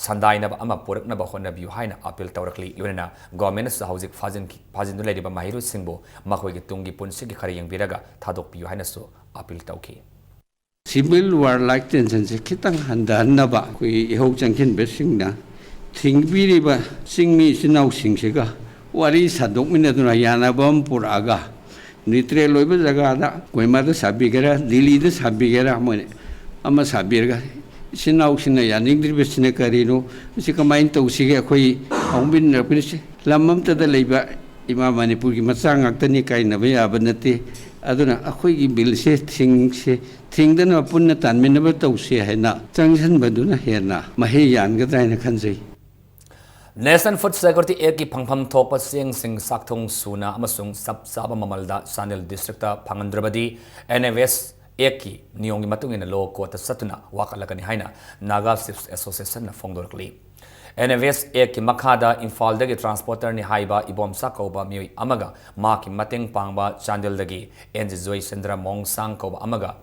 ꯁꯟꯗꯥꯏꯅꯕ ꯑꯃ ꯄꯨꯔꯛꯅꯕ ꯍꯣꯠꯅꯕꯤꯌꯨ ꯍꯥꯏꯅ ꯑꯥꯄꯤꯜ ꯇꯧꯔꯛꯂꯤ꯫ ꯂꯣꯏꯅꯅ ꯒꯣꯔꯃꯦꯟꯅꯁꯨ ꯍꯧꯖꯤꯛ ꯐꯥꯖꯤꯟꯈꯤ-, ꯐꯥꯖꯤꯟꯗꯨꯅ ꯂꯩꯔꯤꯕ ꯃꯍꯩꯔꯣꯏꯁꯤꯡꯕꯨ ꯃꯈꯣꯏꯒꯤ ꯇꯨꯡꯒꯤ ꯄꯨꯟꯁꯤꯒꯤ ꯈꯔ ꯌꯦꯡꯕꯤꯔꯒ ꯊꯥꯗꯣꯛꯄꯤꯌꯨ ꯍꯥꯏꯅꯁꯨ ꯑꯥꯄꯤꯜ ꯇꯧꯈꯤ꯫ Civil war like tension ꯁꯦ ꯈꯤꯇꯪ ꯍꯟꯊꯍꯟꯅꯕ ꯑꯩꯈꯣꯏꯒꯤ ꯏꯍꯧ ꯆꯪꯁꯤꯟꯕꯁꯤꯡꯅ ꯊꯤꯡꯕꯤꯔꯤꯕ ꯆꯤꯡꯃꯤ ꯏꯆꯤꯟ ꯏꯅꯥꯎꯁꯤꯡꯁꯤꯒ ꯋꯥꯔꯤ ꯁꯥꯗꯣꯛꯃꯤꯟꯅꯗꯨꯅ ꯌꯥꯅꯕ ꯑꯃ ꯄꯨꯔꯛꯑꯒ neutral ꯑꯣꯏꯕ ꯖꯒꯥꯗ ꯀꯣꯍꯤꯃꯥꯗ ꯁꯥꯕꯤꯒꯦꯔꯥ, ꯗꯤꯜꯂꯤꯗ ꯁꯥꯕꯤꯒꯦꯔꯥ, ꯃꯣꯏ ꯑꯃ ꯁꯥꯕꯤꯔꯒ ꯏꯆꯤꯟ ꯏꯅꯥꯎꯁꯤꯡꯅ ꯌꯥꯅꯤꯡꯗ꯭ꯔꯤꯕꯁꯤꯅ ꯀꯔꯤꯅꯣ? ꯃꯁꯤ ꯀꯃꯥꯏꯅ ꯇꯧꯁꯤꯒꯦ? ꯑꯩꯈꯣꯏ ꯍꯧꯃꯤꯟꯅꯔꯛꯄꯅꯤ꯫ ꯂꯝ ꯑꯃꯠꯇꯗ ꯂꯩꯕ ꯏꯃꯥ ꯃꯅꯤꯄꯨꯔꯒꯤ ꯃꯆꯥ ꯉꯥꯛꯇꯅꯤ, ꯀꯥꯏꯅꯕ ꯌꯥꯕ ꯅꯠꯇꯦ꯫ ꯑꯗꯨꯅ ꯑꯩꯈꯣꯏꯒꯤ ꯕꯤꯜꯁꯦ ꯊꯤꯡꯁꯦ, ꯊꯤꯡꯗꯅꯕ ꯄꯨꯟꯅ ꯇꯥꯟꯃꯤꯟꯅꯕ ꯇꯧꯁꯦ ꯍꯥꯏꯅ ꯆꯪꯁꯤꯟꯕꯗꯨꯅ ꯍꯦꯟꯅ ꯃꯍꯩ ꯌꯥꯟꯒꯗ꯭ꯔꯥ ꯍꯥꯏꯅ ꯈꯟꯖꯩ꯫ National Food Security Act ꯀꯤ ꯐꯪꯐꯝ ꯊꯣꯛꯄ ꯆꯦꯡꯁꯤꯡ ꯆꯥꯛꯊꯨꯡ ꯁꯨꯅ ꯑꯃꯁꯨꯡ ꯆꯞ ꯆꯥꯕ ꯃꯃꯜꯗ ꯆꯥꯟꯗꯦꯜ ꯗꯤꯁꯇ꯭ꯔꯤꯛꯇ ꯐꯪꯍꯟꯗ꯭ꯔꯕꯗꯤ NFS Act ꯀꯤ ꯅꯤꯌꯣꯝꯒꯤ ꯃꯇꯨꯡ ꯏꯟꯅ ꯂꯣ ꯀꯣꯔꯠꯇ ꯆꯠꯇꯨꯅ ꯋꯥꯀꯠꯂꯛꯀꯅꯤ ꯍꯥꯏꯅ ꯅꯥꯒꯥ ꯆꯤꯞꯁ ꯑꯦꯁꯣꯁꯤꯌꯦꯁꯟꯅ ꯐꯣꯡꯗꯣꯔꯛꯂꯤ꯫ NFS Act ꯀꯤ ꯃꯈꯥꯗ ꯏꯝꯐꯥꯜꯗꯒꯤ ꯇ꯭ꯔꯥꯟꯁꯄꯣꯔꯇꯔꯅꯤ ꯍꯥꯏꯕ ꯏꯕꯣꯝꯆꯥ ꯀꯧꯕ ꯃꯤꯑꯣꯏ ꯑꯃꯒ ꯃꯍꯥꯛꯀꯤ ꯃꯇꯦꯡ ꯄꯥꯡꯕ ꯆꯥꯟꯗꯦꯜꯗꯒꯤ ꯑꯦꯟ ꯖꯤ ꯖꯣꯏꯆꯟꯗ꯭ꯔ ꯃꯣꯡꯁꯥꯡ ꯀꯧꯕ ꯑꯃꯒ,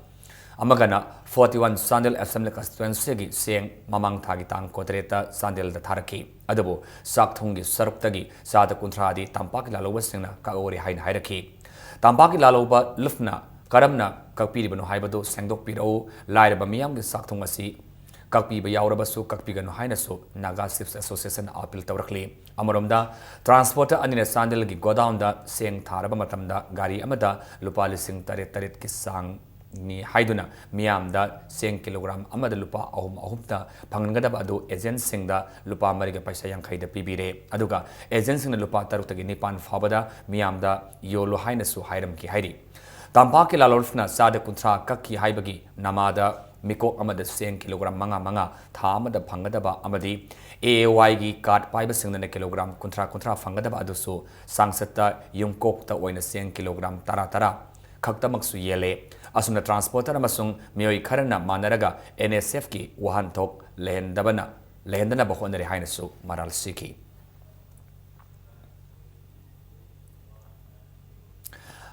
ꯑꯃꯒꯅ forty one ꯆꯥꯟꯗꯦꯜ ꯑꯦꯁꯦꯝꯕ꯭ꯂꯤ ꯀꯟꯁꯇꯤꯇ꯭ꯋꯦꯟꯁꯤꯒꯤ ꯆꯦꯡ ꯃꯃꯥꯡ ꯊꯥꯒꯤ ꯇꯥꯡ ꯀꯨꯟꯇꯔꯦꯠꯇ ꯆꯥꯟꯗꯦꯜꯗ ꯊꯥꯔꯛꯈꯤ꯫ ꯑꯗꯨꯕꯨ ꯆꯥꯛꯊꯨꯡꯒꯤ ꯁꯔꯨꯛꯇꯒꯤ ꯆꯥꯗ ꯀꯨꯟꯊ꯭ꯔꯥꯗꯤ ꯇꯝꯄꯥꯛꯀꯤ ꯂꯥꯂꯧꯕꯁꯤꯡꯅ ꯀꯛꯍꯧꯔꯦ ꯍꯥꯏꯅ ꯍꯥꯏꯔꯛꯈꯤ꯫ ꯇꯝꯄꯥꯛꯀꯤ ꯂꯥꯂꯧꯕ ꯂꯨꯞꯅ ꯀꯔꯝꯅ ꯀꯛꯄꯤꯔꯤꯕꯅꯣ ꯍꯥꯏꯕꯗꯨ ꯁꯦꯡꯗꯣꯛꯄꯤꯔꯛꯎ꯫ ꯂꯥꯏꯔꯕ ꯃꯤꯌꯥꯝꯒꯤ ꯆꯥꯛꯊꯨꯡ ꯑꯁꯤ ꯀꯛꯄꯤꯕ ꯌꯥꯎꯔꯕꯁꯨ ꯀꯛꯄꯤꯒꯅꯨ ꯍꯥꯏꯅꯁꯨ ꯅꯥꯒꯥ ꯆꯤꯞꯁ ꯑꯦꯁꯣꯁꯤꯌꯦꯁꯟꯅ ꯑꯥꯄꯤꯜ ꯇꯧꯔꯛꯂꯤ꯫ ꯑꯃꯔꯣꯝꯗ, ꯇ꯭ꯔꯥꯟꯁꯄꯣꯔꯇꯔ ꯑꯅꯤꯅ ꯆꯥꯟꯗꯦꯜꯒꯤ ꯒꯣꯗꯥꯎꯟꯗ ꯆꯦꯡ ꯊꯥꯔꯕ ꯃꯇꯝꯗ ꯒꯥꯔꯤ ꯑꯃꯗ ꯂꯨꯄꯥ ꯂꯤꯁꯤꯡ ꯇꯔꯦꯠ ꯇꯔꯦꯠꯀꯤ ꯆꯥꯡꯅꯤ ꯍꯥꯏꯗꯨꯅ ꯃꯤꯌꯥꯝꯗ ꯆꯦꯡ ꯀꯤꯂꯣꯒ꯭ꯔꯥꯝ ꯑꯃꯗ ꯂꯨꯄꯥ ꯑꯍꯨꯝ ꯑꯍꯨꯝꯇ ꯐꯪꯍꯟꯒꯗꯕ ꯑꯗꯨ ꯑꯦꯖꯦꯟꯁꯤꯡꯗ ꯂꯨꯄꯥ ꯃꯔꯤꯒ ꯄꯩꯁꯥ ꯌꯥꯡꯈꯩꯗ ꯄꯤꯕꯤꯔꯦ꯫ ꯑꯗꯨꯒ ꯑꯦꯖꯦꯟꯁꯤꯡꯅ ꯂꯨꯄꯥ ꯇꯔꯨꯛꯇꯒꯤ ꯅꯤꯄꯥꯟ ꯐꯥꯎꯕꯗ ꯃꯤꯌꯥꯝꯗ ꯌꯣꯜꯂꯨ ꯍꯥꯏꯅꯁꯨ ꯍꯥꯏꯔꯝꯈꯤ ꯍꯥꯏꯔꯤ꯫ ꯇꯝꯄꯥꯛꯀꯤ ꯂꯥꯂꯣꯟꯐꯅ ꯆꯥꯗ ꯀꯨꯟꯊ꯭ꯔꯥ ꯀꯛꯈꯤ ꯍꯥꯏꯕꯒꯤ ꯅꯃꯥꯗ ꯃꯤꯀꯣꯛ ꯑꯃꯗ ꯆꯦꯡ ꯀꯤꯂꯣꯒ꯭ꯔꯥꯝ ꯃꯉꯥ ꯃꯉꯥ ꯊꯥ ꯑꯃꯗ ꯐꯪꯒꯗꯕ ꯑꯃꯗꯤ ꯑꯦ ꯑꯦ ꯋꯥꯏꯒꯤ ꯀꯥꯔꯗ ꯄꯥꯏꯕꯁꯤꯡꯅ ꯀꯤꯂꯣꯒ꯭ꯔꯥꯝ ꯀꯨꯟꯊ꯭ꯔꯥ ꯀꯨꯟꯊ꯭ꯔꯥ ꯐꯪꯒꯗꯕ ꯑꯗꯨꯁꯨ ꯆꯥꯡꯆꯠꯇ ꯌꯨꯝꯀꯣꯛꯇ ꯑꯣꯏꯅ ꯆꯦꯡ ꯀꯤꯂꯣꯒ꯭ꯔꯥꯝ ꯇꯔꯥ ꯇꯔꯥ ꯈꯛꯇꯃꯛꯁꯨ ꯌꯦꯜꯂꯦ꯫ ꯑꯁꯨꯝꯅ ꯇ꯭ꯔꯥꯟꯁꯄꯣꯔꯇꯔ ꯑꯃꯁꯨꯡ ꯃꯤꯑꯣꯏ ꯈꯔꯅ ꯃꯥꯟꯅꯔꯒ ꯑꯦꯟ ꯑꯦꯁ ꯑꯦꯐꯀꯤ ꯋꯥꯍꯟꯊꯣꯛ ꯂꯩꯍꯟꯗꯕꯅ, ꯂꯩꯍꯟꯗꯅꯕ ꯍꯣꯠꯅꯔꯤ ꯍꯥꯏꯅꯁꯨ ꯃꯔꯥꯜ ꯁꯤꯈꯤ꯫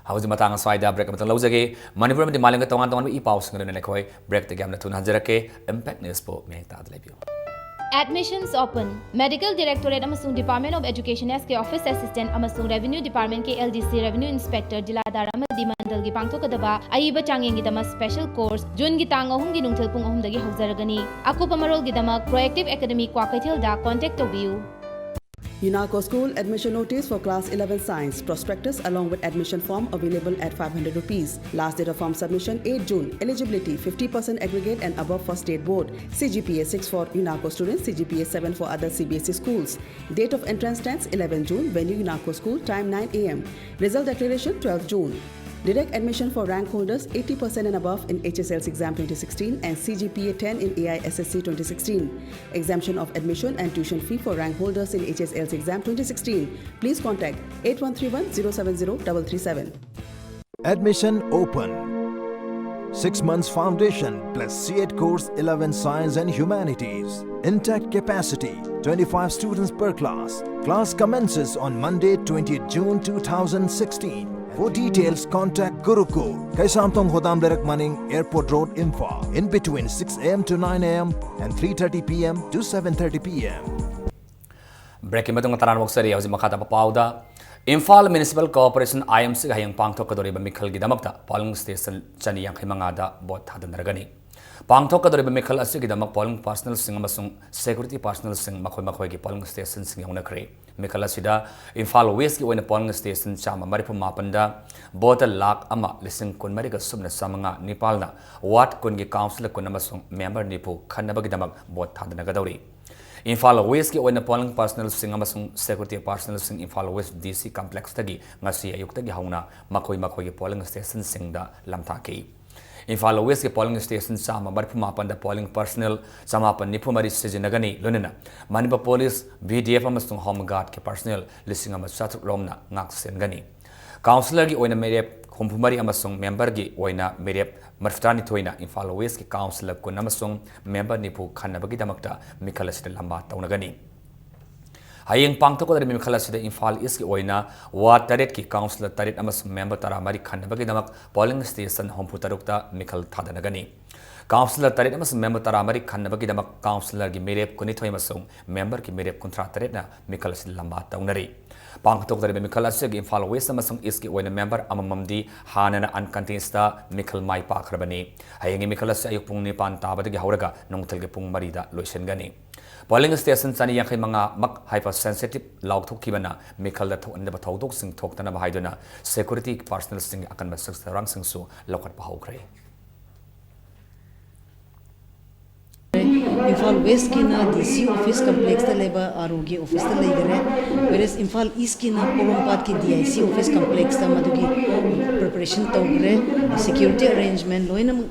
ꯍꯧꯖꯤꯛ ꯃꯇꯥꯡ ꯑꯁ꯭ꯋꯥꯏꯗ ꯕ꯭ꯔꯦꯛ ꯑꯃꯇꯪ ꯂꯧꯖꯒꯦ꯫ ꯃꯅꯤꯄꯨꯔ ꯑꯃꯗꯤ ꯃꯥꯂꯦꯝꯒꯤ ꯇꯣꯉꯥꯟ ꯇꯣꯉꯥꯟꯕ ꯏ ꯄꯥꯎꯁꯤꯡ ꯑꯗꯨꯅ ꯑꯩꯈꯣꯏ ꯕ꯭ꯔꯦꯛꯇꯒꯤ ꯌꯥꯝꯅ ꯊꯨꯅ ꯍꯟꯖꯔꯛꯀꯦ꯫ ꯏꯝꯄꯦꯛ ꯅ꯭ꯌꯨꯁꯄꯨ ꯃꯤꯠꯌꯦꯡ ꯇꯥꯗ ꯂꯩꯕꯤꯌꯨ꯫ Admissions open. Medical Directorate ꯑꯃꯁꯨꯡ Department of Education S K Office Assistant ꯑꯃꯁꯨꯡ Revenue Department ꯀꯤ L D C Revenue Inspector ꯖꯤꯂꯥ ꯗꯥꯔꯥ ꯑꯃꯗꯤ ꯃꯟꯗꯜꯒꯤ ꯄꯥꯡꯊꯣꯛꯀꯗꯕ ꯑꯏꯕ ꯆꯥꯡꯌꯦꯡꯒꯤꯗꯃꯛ special course ꯖꯨꯟꯒꯤ ꯇꯥꯡ ꯑꯍꯨꯝꯒꯤ ꯅꯨꯡꯊꯤꯜ ꯄꯨꯡ ꯑꯍꯨꯝꯗꯒꯤ ꯍꯧꯖꯔꯒꯅꯤ꯫ ꯑꯀꯨꯞꯄ ꯃꯔꯣꯜꯒꯤꯗꯃꯛ Proactive Academy ꯀ꯭ꯋꯥꯀꯩꯊꯦꯜꯗ contact ꯇꯧꯕꯤꯌꯨ꯫ UNACO School admission notice for class eleven science, prospectus along with admission form available at five hundred rupees. Last date of form submission eight June. Eligibility fifty percent aggregate and above for state board. C G P A six for UNACO students, C G P A seven for other C B S E schools. Date of entrance test eleven June. Venue UNACO school. Time nine A M. Result declaration twelfth June. Direct admission for rank holders eighty percent and above in H S L C exam twenty sixteen and C G P A ten in A I S S C twenty sixteen. Exemption of admission and tuition fee for rank holders in H S L C exam twenty sixteen. Please contact eight one three one zero seven zero double three seven. Admission open. Six months foundation plus C ed course eleven science and humanities. Intact capacity, twenty-five students per class. Class commences on Monday, twentieth June two thousand sixteen. For details, contact Gurukul, Kaisamthong Khodam Direct Maning, Airport Road, Imphal, in between six A M to nine A M and three thirty P M to seven thirty P M. ꯕ꯭ꯔꯦꯛꯀꯤ ꯃꯇꯨꯡꯗ ꯇꯔꯥꯃꯨꯛ ꯆꯠꯂꯤ꯫ ꯍꯧꯖꯤꯛ ꯃꯈꯥ ꯇꯥꯕ ꯄꯥꯎꯗ, Imphal Municipal Corporation, I M C ꯒ ꯍꯌꯦꯡ ꯄꯥꯡꯊꯣꯛꯀꯗꯧꯔꯤꯕ ꯃꯤꯈꯜꯒꯤꯗꯃꯛꯇ polling station ꯆꯅꯤ ꯌꯥꯡꯈꯩ ꯃꯉꯥꯗ ꯚꯣꯠ ꯊꯥꯗꯅꯔꯒꯅꯤ꯫ ꯄꯥꯡꯊꯣꯛꯀꯗꯧꯔꯤꯕ ꯃꯤꯈꯜ ꯑꯁꯤꯒꯤꯗꯃꯛ polling personnelꯁꯤꯡ ꯑꯃꯁꯨꯡ security personnelꯁꯤꯡ ꯃꯈꯣꯏ ꯃꯈꯣꯏꯒꯤ polling stationꯁꯤꯡ ꯌꯧꯅꯈ꯭ꯔꯦ꯫ ꯃꯤꯈꯜ ꯑꯁꯤꯗ ꯏꯝꯐꯥꯜ Westꯀꯤ ꯑꯣꯏꯅ polling station ꯆꯥꯝꯃ ꯃꯔꯤꯐꯨ ꯃꯥꯄꯟꯗ voter ꯂꯥꯈ ꯑꯃ ꯂꯤꯁꯤꯡ ꯀꯨꯟꯃꯔꯤꯒ ꯁꯨꯞꯅ ꯆꯥꯃꯉꯥ ꯅꯤꯄꯥꯜꯅ ward ꯀꯨꯟꯒꯤ councillor ꯀꯨꯟ ꯑꯃꯁꯨꯡ member ꯅꯤꯐꯨ ꯈꯟꯅꯕꯒꯤꯗꯃꯛ ꯚꯣꯠ ꯊꯥꯗꯅꯒꯗꯧꯔꯤ꯫ ꯏꯝꯐꯥꯜ Westꯀꯤ ꯑꯣꯏꯅ polling personnelꯁꯤꯡ ꯑꯃꯁꯨꯡ security personnelꯁꯤꯡ Imphal West D C complexꯇꯒꯤ ꯉꯁꯤ ꯑꯌꯨꯛꯇꯒꯤ ꯍꯧꯅ ꯃꯈꯣꯏ ꯃꯈꯣꯏꯒꯤ polling stationꯁꯤꯡꯗ ꯂꯝꯊꯥꯈꯤ꯫ ꯏꯝꯐꯥꯜ ꯋꯦꯁꯀꯤ ꯄꯣꯂꯤꯡ ꯁ꯭ꯇꯦꯁꯟ ꯆꯥꯝꯃ ꯃꯔꯤꯐꯨ ꯃꯥꯄꯟꯗ ꯄꯣꯂꯤꯡ ꯄꯔꯁꯅꯦꯜ ꯆꯃꯥꯄꯟ ꯅꯤꯐꯨ ꯃꯔꯤ ꯁꯤꯖꯤꯟꯅꯒꯅꯤ, ꯂꯣꯏꯅꯅ Manipur police, V D F ꯑꯃꯁꯨꯡ ꯍꯣꯝ ꯒꯥꯔꯗꯀꯤ ꯄꯔꯁꯅꯦꯜ ꯂꯤꯁꯤꯡ ꯑꯃ ꯆꯥꯇ꯭ꯔꯨꯛ ꯔꯣꯝꯅ ꯉꯥꯛ ꯁꯦꯟꯒꯅꯤ꯫ ꯀꯥꯎꯟꯁꯤꯂꯔꯒꯤ ꯑꯣꯏꯅ ꯃꯤꯔꯦꯞ ꯍꯨꯝꯐꯨ ꯃꯔꯤ ꯑꯃꯁꯨꯡ ꯃꯦꯝꯕꯔꯒꯤ ꯑꯣꯏꯅ ꯃꯤꯔꯦꯞ ꯃꯔꯤꯐꯨ ꯇꯔꯥꯅꯤꯊꯣꯏꯅ ꯏꯝꯐꯥꯜ ꯋꯦꯁꯀꯤ ꯀꯥꯎꯟꯁꯤꯂꯔ ꯀꯨꯟ ꯑꯃꯁꯨꯡ ꯃꯦꯝꯕꯔ ꯅꯤꯐꯨ ꯈꯟꯅꯕꯒꯤꯗꯃꯛꯇ ꯃꯤꯈꯜ ꯑꯁꯤꯗ ꯂꯝꯕꯥ ꯇꯧꯅꯒꯅꯤ꯫ ꯍꯌꯦꯡ ꯄꯥꯡꯊꯣꯛꯀꯗꯧꯔꯤꯕ ꯃꯤꯈꯜ ꯑꯁꯤꯗ ꯏꯝꯐꯥꯜ ꯏꯁꯀꯤ ꯑꯣꯏꯅ ꯋꯥꯔꯗ ꯇꯔꯦꯠꯀꯤ ꯀꯥꯎꯟꯁꯤꯂꯔ ꯇꯔꯦꯠ ꯑꯃꯁꯨꯡ ꯃꯦꯝꯕꯔ ꯇꯔꯥꯃꯔꯤ ꯈꯟꯅꯕꯒꯤꯗꯃꯛ ꯄꯣꯂꯤꯡ ꯁ꯭ꯇꯦꯁꯟ ꯍꯨꯝꯐꯨ ꯇꯔꯨꯛꯇ ꯃꯤꯈꯜ ꯊꯥꯗꯅꯒꯅꯤ꯫ ꯀꯥꯎꯟꯁꯤꯂꯔ ꯇꯔꯦꯠ ꯑꯃꯁꯨꯡ ꯃꯦꯝꯕꯔ ꯇꯔꯥꯃꯔꯤ ꯈꯟꯅꯕꯒꯤꯗꯃꯛ ꯀꯥꯎꯟꯁꯤꯂꯔꯒꯤ ꯃꯤꯔꯦꯞ ꯀꯨꯟꯅꯤꯊꯣꯏ ꯑꯃꯁꯨꯡ ꯃꯦꯝꯕꯔꯒꯤ ꯃꯤꯔꯦꯞ ꯀꯨꯟꯊ꯭ꯔꯥ ꯇꯔꯦꯠꯅ ꯃꯤꯈꯜ ꯑꯁꯤꯗ ꯂꯝꯕꯥ ꯇꯧꯅꯔꯤ꯫ ꯄꯥꯡꯊꯣꯛꯀꯗꯧꯔꯤꯕ ꯃꯤꯈꯜ ꯑꯁꯤꯒꯤ ꯏꯝꯐꯥꯜ ꯋꯦꯁ ꯑꯃꯁꯨꯡ ꯏꯁꯀꯤ ꯑꯣꯏꯅ ꯃꯦꯝꯕꯔ ꯑꯃꯃꯝꯗꯤ ꯍꯥꯟꯅꯅ ꯑꯟꯀꯟꯇꯦꯁꯇ ꯃꯤꯈꯜ ꯃꯥꯏ ꯄꯥꯛꯈ꯭ꯔꯕꯅꯤ꯫ ꯍꯌꯦꯡꯒꯤ ꯃꯤꯈꯜ ꯑꯁꯤ ꯑꯌꯨꯛ ꯄꯨꯡ ꯅꯤꯄꯥꯟ ꯇꯥꯕꯗꯒꯤ ꯍꯧꯔꯒ ꯅꯨꯡꯊꯤꯜꯒꯤ ꯄꯨꯡ ꯃꯔꯤꯗ ꯂꯣꯏꯁꯤꯟꯒꯅꯤ꯫ ꯄꯣꯂꯤꯡ ꯁ꯭ꯇꯦꯁꯟ ꯆꯅꯤ ꯌꯥꯡꯈꯩ ꯃꯉꯥ ꯃꯛ ꯍꯥꯏꯄꯔ ꯁꯦꯟꯁꯤꯇꯤꯚ ꯂꯥꯎꯊꯣꯛꯈꯤꯕꯅ ꯃꯤꯈꯜꯗ ꯊꯣꯛꯍꯟꯗꯕ ꯊꯧꯗꯣꯛꯁꯤꯡ ꯊꯣꯛꯇꯅꯕ ꯍꯥꯏꯗꯨꯅ ꯁꯦꯀ꯭ꯌꯨꯔꯤꯇꯤ ꯄꯥꯔꯁꯅꯦꯜꯁꯤꯡꯒꯤ ꯑꯀꯟꯕ ꯆꯦꯛ ꯊꯧꯔꯥꯡꯁꯤꯡꯁꯨ ꯂꯧꯈꯠꯄ ꯍꯧꯈ꯭ꯔꯦ꯫ ꯏꯝꯐꯥꯜ ꯋꯦꯁꯀꯤꯅ ꯗꯤ ꯁꯤ ꯑꯣꯐꯤꯁ ꯀꯝꯄ꯭ꯂꯦꯛꯁꯇ ꯂꯩꯕ ꯑꯥꯔ ꯑꯣꯒꯤ ꯑꯣꯐꯤꯁꯇ ꯂꯩꯈꯔꯦ꯫ Whereas Imphal ꯏꯁꯀꯤꯅ ꯄꯣꯔꯣꯝꯄꯥꯠꯀꯤ D I C office ꯀꯝꯄ꯭ꯂꯦꯛꯁꯇ ꯃꯗꯨꯒꯤ ꯄ꯭ꯔꯤꯄꯦꯔꯦꯁꯟ ꯇꯧꯈ꯭ꯔꯦ꯫ ꯁꯦꯀ꯭ꯌꯨꯔꯤꯇꯤ ꯑꯔꯦꯟꯖꯃꯦꯟ ꯂꯣꯏꯅꯃꯛ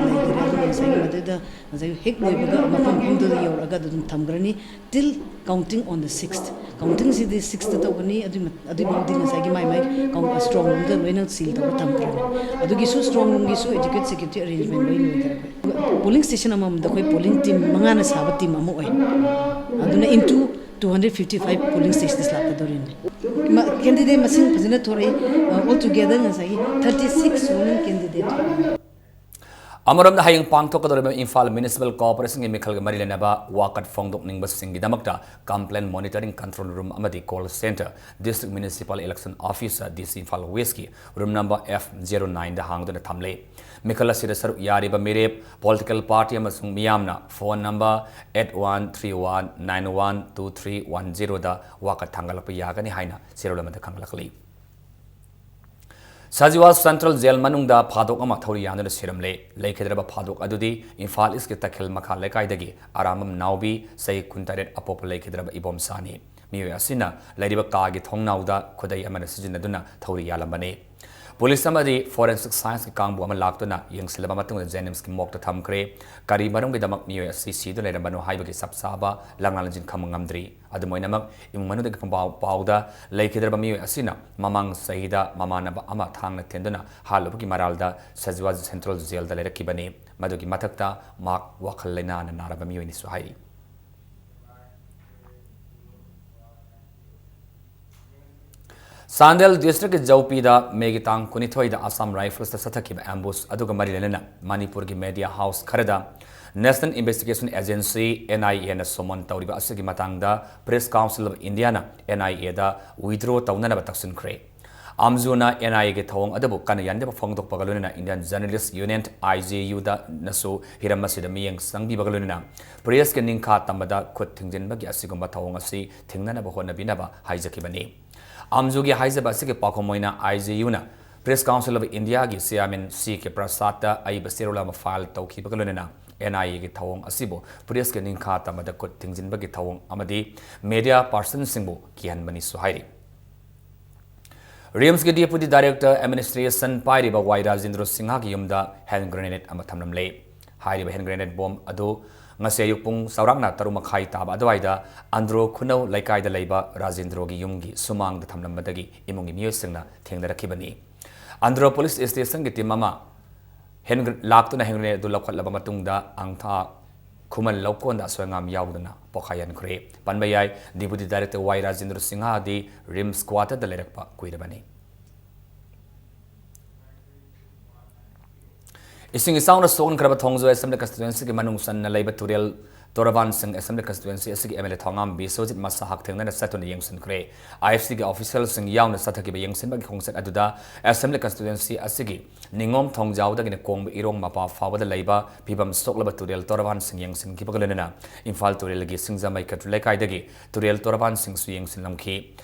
ꯂꯩꯈꯔꯦ꯫ ꯑꯗꯨꯅ ꯉꯁꯥꯏꯒꯤ ꯃꯗꯨꯗ ꯉꯁꯥꯏ ꯍꯦꯛ ꯂꯣꯏꯕꯒ ꯃꯐꯝ ꯃꯐꯝꯗꯨꯗ ꯌꯧꯔꯛꯑꯒ ꯑꯗꯨꯝ ꯊꯝꯈ꯭ꯔꯅꯤ꯫ Till counting on the sixth. ꯀꯥꯎꯟꯇꯤꯡꯁꯤꯗꯤ ꯁꯤꯛꯁꯇ ꯇꯧꯒꯅꯤ꯫ ꯑꯗꯨꯒꯤ ꯃ- ꯑꯗꯨꯒꯤ ꯃꯇꯨꯡꯗꯤ ꯉꯁꯥꯏꯒꯤ ꯃꯥꯏ ꯃꯥꯏ ꯀꯥꯎꯟ- ꯁ꯭ꯇ꯭ꯔꯣꯡ ꯔꯨꯝꯗ ꯂꯣꯏꯅ ꯁꯤꯜ ꯇꯧꯔ ꯊꯝꯈ꯭ꯔꯅꯤ꯫ ꯑꯗꯨꯒꯤꯁꯨ ꯁ꯭ꯇ꯭ꯔꯣꯡ ꯔꯨꯝꯒꯤꯁꯨ ꯑꯦꯗꯤꯀ꯭ꯋꯦꯠ ꯁꯦꯀ꯭ꯌꯨꯔꯤꯇꯤ ꯑꯔꯦꯟꯖꯃꯦꯟ ꯂꯣꯏ ꯂꯩꯈ꯭ꯔꯦ꯫ ꯄꯣꯂꯤꯡ ꯁ꯭ꯇꯦꯁꯟ ꯑꯃꯃꯝꯗ ꯑꯩꯈꯣꯏ ꯄꯣꯂꯤꯡ ꯇꯤꯝ ꯃꯉꯥꯅ ꯁꯥꯕ ꯇꯤꯝ ꯑꯃ ꯑꯣꯏ꯫ ꯑꯗꯨꯅ into two hundred fifty five polling stations ꯂꯥꯛꯀꯗꯧꯔꯤꯅꯤ꯫ ꯀꯦꯟꯗꯤꯗꯦꯠ ꯃꯁꯤꯡ ꯐꯖꯅ ꯊꯣꯔꯛꯏ꯫ All together ꯉꯁꯥꯏꯒꯤ thirty six women candidate ꯊꯣꯛꯏ꯫ ꯑꯃꯔꯣꯝꯗ, ꯍꯌꯦꯡ ꯄꯥꯡꯊꯣꯛꯀꯗꯧꯔꯤꯕ ꯏꯝꯐꯥꯜ ꯃ꯭ꯌꯨꯅꯤꯁꯤꯄꯥꯜ ꯀꯣꯔꯄꯣꯔꯦꯁꯟꯒꯤ ꯃꯤꯈꯜꯒ ꯃꯔꯤ ꯂꯩꯅꯕ ꯋꯥꯀꯠ ꯐꯣꯡꯗꯣꯛꯅꯤꯡꯕꯁꯤꯡꯒꯤꯗꯃꯛꯇ ꯀꯝꯄ꯭ꯂꯦꯟ ꯃꯣꯅꯤꯇꯔꯤꯡ ꯀꯟꯇ꯭ꯔꯣꯜ ꯔꯨꯝ ꯑꯃꯗꯤ call centre, district municipal election officer, D C Imphal ꯋꯦꯁꯀꯤ ꯔꯨꯝ ꯅꯝꯕꯔ ꯑꯦꯐ ꯖꯦꯔꯣ ꯅꯥꯏꯟꯗ ꯍꯥꯡꯗꯨꯅ ꯊꯝꯂꯦ꯫ ꯃꯤꯈꯜ ꯑꯁꯤꯗ ꯁꯔꯨꯛ ꯌꯥꯔꯤꯕ ꯃꯤꯔꯦꯞ, ꯄꯣꯂꯤꯇꯤꯀꯦꯜ ꯄꯥꯔꯇꯤ ꯑꯃꯁꯨꯡ ꯃꯤꯌꯥꯝꯅ phone number eight one three one nine one two three one zeroꯗ ꯋꯥꯀꯠ ꯊꯥꯡꯒꯠꯂꯛꯄ ꯌꯥꯒꯅꯤ ꯍꯥꯏꯅ ꯆꯦꯔꯣꯜ ꯑꯃꯗ ꯈꯪꯂꯛꯂꯤ꯫ ꯁꯖꯤꯋꯥ ꯁꯦꯟꯇ꯭ꯔꯦꯜ ꯖꯦꯜ ꯃꯅꯨꯡꯗ ꯐꯥꯗꯣꯛ ꯑꯃ ꯊꯧꯔꯤ ꯌꯥꯟꯗꯨꯅ ꯁꯤꯔꯝꯂꯦ꯫ ꯂꯩꯈꯤꯗ꯭ꯔꯕ ꯐꯥꯗꯣꯛ ꯑꯗꯨꯗꯤ ꯏꯝꯐꯥꯜ ꯏꯁꯀꯤ ꯇꯈꯦꯜ ꯃꯈꯥ ꯂꯩꯀꯥꯏꯗꯒꯤ ꯑꯔꯥꯝꯕꯝ ꯅꯥꯎꯕꯤ, ꯆꯍꯤ ꯀꯨꯟꯇꯔꯦꯠ, ꯑꯄꯣꯛꯄ ꯂꯩꯈꯤꯗ꯭ꯔꯕ ꯏꯕꯣꯝꯆꯥꯅꯤ꯫ ꯃꯤꯑꯣꯏ ꯑꯁꯤꯅ ꯂꯩꯔꯤꯕ ꯀꯥꯒꯤ ꯊꯣꯡꯅꯥꯎꯗ ꯈꯨꯗꯩ ꯑꯃꯅ ꯁꯤꯖꯤꯟꯅꯗꯨꯅ ꯊꯧꯔꯤ ꯌꯥꯜꯂꯝꯕꯅꯤ꯫ ꯄꯨꯂꯤꯁ ꯑꯃꯗꯤ ꯐꯣꯔꯦꯟꯁꯤꯛ ꯁꯥꯏꯟꯁꯀꯤ ꯀꯥꯡꯕꯨ ꯑꯃ ꯂꯥꯛꯇꯨꯅ ꯌꯦꯡꯁꯤꯜꯂꯕ ꯃꯇꯨꯡꯗ ꯖꯦꯅꯤꯝꯁꯀꯤ ꯃꯣꯔꯒꯇ ꯊꯝꯈ꯭ꯔꯦ꯫ ꯀꯔꯤ ꯃꯔꯝꯒꯤꯗꯃꯛ ꯃꯤꯑꯣꯏ ꯑꯁꯤ ꯁꯤꯗꯨꯅ ꯂꯩꯔꯝꯕꯅꯣ ꯍꯥꯏꯕꯒꯤ ꯆꯞ ꯆꯥꯕ ꯂꯪꯂꯥꯟ ꯂꯪꯖꯤꯟ ꯈꯪꯕ ꯉꯝꯗ꯭ꯔꯤ꯫ ꯑꯗꯨꯝ ꯑꯣꯏꯅꯃꯛ, ꯏꯃꯨꯡ ꯃꯅꯨꯡꯗꯒꯤ ꯐꯪꯕ ꯄꯥꯎꯗ, ꯂꯩꯈꯤꯗ꯭ꯔꯕ ꯃꯤꯑꯣꯏ ꯑꯁꯤꯅ ꯃꯃꯥꯡ ꯆꯍꯤꯗ ꯃꯃꯥꯟꯅꯕ ꯑꯃ ꯊꯥꯡꯅ ꯊꯤꯟꯗꯨꯅ ꯍꯥꯠꯂꯨꯕꯒꯤ ꯃꯔꯥꯜꯗ ꯁꯖꯋꯥꯖ ꯁꯦꯟꯇ꯭ꯔꯦꯜ ꯖꯦꯜꯗ ꯂꯩꯔꯛꯈꯤꯕꯅꯤ꯫ ꯃꯗꯨꯒꯤ ꯃꯊꯛꯇ ꯃꯍꯥꯛ ꯋꯥꯈꯜ ꯂꯩꯅꯥꯅ ꯅꯥꯔꯕ ꯃꯤꯑꯣꯏꯅꯤꯁꯨ ꯍꯥꯏꯔꯤ꯫ ꯆꯥꯟꯗꯦꯜ ꯗꯤꯁꯇ꯭ꯔꯤꯛꯀꯤ ꯖꯧꯄꯤꯗ ꯃꯦꯒꯤ ꯇꯥꯡ ꯀꯨꯟꯅꯤꯊꯣꯏꯗ ꯑꯁꯥꯝ ꯔꯥꯏꯐꯜꯁꯇ ꯆꯠꯊꯈꯤꯕ ꯑꯦꯝꯕꯨꯁ ꯑꯗꯨꯒ ꯃꯔꯤ ꯂꯩꯅꯅ ꯃꯅꯤꯄꯨꯔꯒꯤ ꯃꯦꯗꯤꯌꯥ ꯍꯥꯎꯁ ꯈꯔꯗ National Investigation Agency, N I A, ꯅ ꯁꯣꯃꯣꯟ ꯇꯧꯔꯤꯕ ꯑꯁꯤꯒꯤ ꯃꯇꯥꯡꯗ Press Council of Indiaꯅ N I A the withdraw ꯇꯧꯅꯅꯕ ꯇꯛꯁꯤꯟꯈ꯭ꯔꯦ꯫ ꯑꯥꯝꯖꯨꯅ N I A ꯒꯤ ꯊꯧꯑꯣꯡ ꯑꯗꯨꯕꯨ ꯀꯟꯅ ꯌꯥꯅꯤꯡꯗꯕ ꯐꯣꯡꯗꯣꯛꯄꯒ ꯂꯣꯏꯅꯅ Indian Journalist Union, I J U ꯗꯅꯁꯨ ꯍꯤꯔꯝ ꯑꯁꯤꯗ ꯃꯤꯠꯌꯦꯡ ꯆꯪꯕꯤꯕꯒ ꯂꯣꯏꯅꯅ press ꯀꯤ ꯅꯤꯡꯈꯥ ꯇꯝꯕꯗ ꯈꯨꯠ ꯊꯤꯡꯖꯤꯟꯕꯒꯤ ꯑꯁꯤꯒꯨꯝꯕ ꯊꯧꯑꯣꯡ ꯑꯁꯤ ꯊꯤꯡꯅꯅꯕ ꯍꯣꯠꯅꯕꯤꯅꯕ ꯍꯥꯏꯖꯈꯤꯕꯅꯤ꯫ ꯑꯥꯝꯖꯨꯒꯤ ꯍꯥꯏꯖꯕ ꯑꯁꯤꯒꯤ ꯄꯥꯎꯈꯨꯝ ꯑꯣꯏꯅ I J U ꯅ Press Council of India ꯒꯤ chairman C K ꯄ꯭ꯔꯁꯥꯗꯇ ꯑꯏꯕ ꯆꯦꯔꯣꯜ ꯑꯃ file ꯇꯧꯈꯤꯕꯒ ꯂꯣꯏꯅꯅ N I A ꯒꯤ ꯊꯧꯑꯣꯡ ꯑꯁꯤꯕꯨ press ꯀꯤ ꯅꯤꯡꯈꯥ ꯇꯝꯕꯗ ꯈꯨꯠ ꯊꯤꯡꯖꯤꯟꯕꯒꯤ ꯊꯧꯑꯣꯡ ꯑꯃꯗꯤ media person ꯁꯤꯡꯕꯨ ꯀꯤꯍꯟꯕꯅꯤꯁꯨ ꯍꯥꯏꯔꯤ꯫ ꯔꯤꯝꯁꯀꯤ Deputy Director Administration ꯄꯥꯏꯔꯤꯕ ꯋꯥꯏ ꯔꯥꯖꯦꯟꯗ꯭ꯔꯣ ꯁꯤꯡꯍꯒꯤ ꯌꯨꯝꯗ hand grenade ꯑꯃ ꯊꯝꯂꯝꯂꯦ꯫ ꯍꯥꯏꯔꯤꯕ hand grenade bomb ꯑꯗꯨ ꯉꯁꯤ ꯑꯌꯨꯛ ꯄꯨꯡ ꯆꯥꯎꯔꯥꯛꯅ ꯇꯔꯨꯛ ꯃꯈꯥꯏ ꯇꯥꯕ ꯑꯗꯨꯋꯥꯏꯗ ꯑꯟꯗ꯭ꯔꯣ ꯈꯨꯅꯧ ꯂꯩꯀꯥꯏꯗ ꯂꯩꯕ ꯔꯥꯖꯦꯟꯗ꯭ꯔꯣꯒꯤ ꯌꯨꯝꯒꯤ ꯁꯨꯃꯥꯡꯗ ꯊꯝꯂꯝꯕꯗꯒꯤ ꯏꯃꯨꯡꯒꯤ ꯃꯤꯑꯣꯏꯁꯤꯡꯅ ꯊꯦꯡꯅꯔꯛꯈꯤꯕꯅꯤ꯫ ꯑꯟꯗ꯭ꯔꯣ police station ꯒꯤ team ꯑꯃ hand gr-, ꯂꯥꯛꯇꯨꯅ hand grenade ꯑꯗꯨ ꯂꯧꯈꯠꯂꯕ ꯃꯇꯨꯡꯗ ꯑꯪꯊꯥ ꯈꯨꯃꯟ ꯂꯧꯀꯣꯟꯗ ꯑꯁꯣꯏ ꯑꯉꯥꯝ ꯌꯥꯎꯗꯅ ꯄꯣꯈꯥꯏꯍꯟꯈ꯭ꯔꯦ꯫ ꯄꯟꯕ ꯌꯥꯏ, Deputy Director ꯋꯥꯏ ꯔꯥꯖꯦꯟꯗ꯭ꯔ ꯁꯤꯡꯍꯗꯤ ꯔꯤꯝꯁ quarter ꯗ ꯂꯩꯔꯛꯄ ꯀꯨꯏꯔꯕꯅꯤ꯫ ꯏꯁꯤꯡ ꯏꯆꯥꯎꯅ ꯁꯣꯛꯍꯟꯈ꯭ꯔꯕ ꯊꯣꯡꯖꯣꯏ Assembly Constituency ꯒꯤ ꯃꯅꯨꯡ ꯆꯟꯅ ꯂꯩꯕ ꯇꯨꯔꯦꯜ ꯇꯣꯔꯕꯥꯟꯁꯤꯡ Assembly Constituency ꯑꯁꯤꯒꯤ M L A ꯊꯧꯉꯥꯝ ꯕꯤꯁ꯭ꯋꯖꯤꯠ ꯃꯁꯥ ꯍꯛꯊꯦꯡꯅꯅ ꯆꯠꯇꯨꯅ ꯌꯦꯡꯁꯤꯟꯈ꯭ꯔꯦ꯫ I F C ꯒꯤ official ꯁꯤꯡ ꯌꯥꯎꯅ ꯆꯠꯊꯈꯤꯕ ꯌꯦꯡꯁꯤꯟꯕꯒꯤ ꯈꯣꯡꯆꯠ ꯑꯗꯨꯗ Assembly Constituency ꯑꯁꯤꯒꯤ ꯅꯤꯉꯣꯝ ꯊꯣꯡꯖꯥꯎꯗꯒꯤꯅ ꯀꯣꯡꯕ ꯏꯔꯣꯡ ꯃꯄꯥ ꯐꯥꯎꯕꯗ ꯂꯩꯕ ꯐꯤꯕꯝ ꯁꯣꯛꯂꯕ ꯇꯨꯔꯦꯜ ꯇꯣꯔꯕꯥꯟꯁꯤꯡ ꯌꯦꯡꯁꯤꯟꯈꯤꯕꯒ ꯂꯣꯏꯅꯅ ꯏꯝꯐꯥꯜ ꯇꯨꯔꯦꯜꯒꯤ ꯁꯤꯡꯖꯃꯩ ꯀꯩꯇ꯭ꯔꯨ ꯂꯩꯀꯥꯏꯗꯒꯤ ꯇꯨꯔꯦꯜ ꯇꯣꯔꯕꯥꯟꯁꯤꯡꯁꯨ ꯌꯦꯡꯁꯤꯟꯂꯝꯈꯤ꯫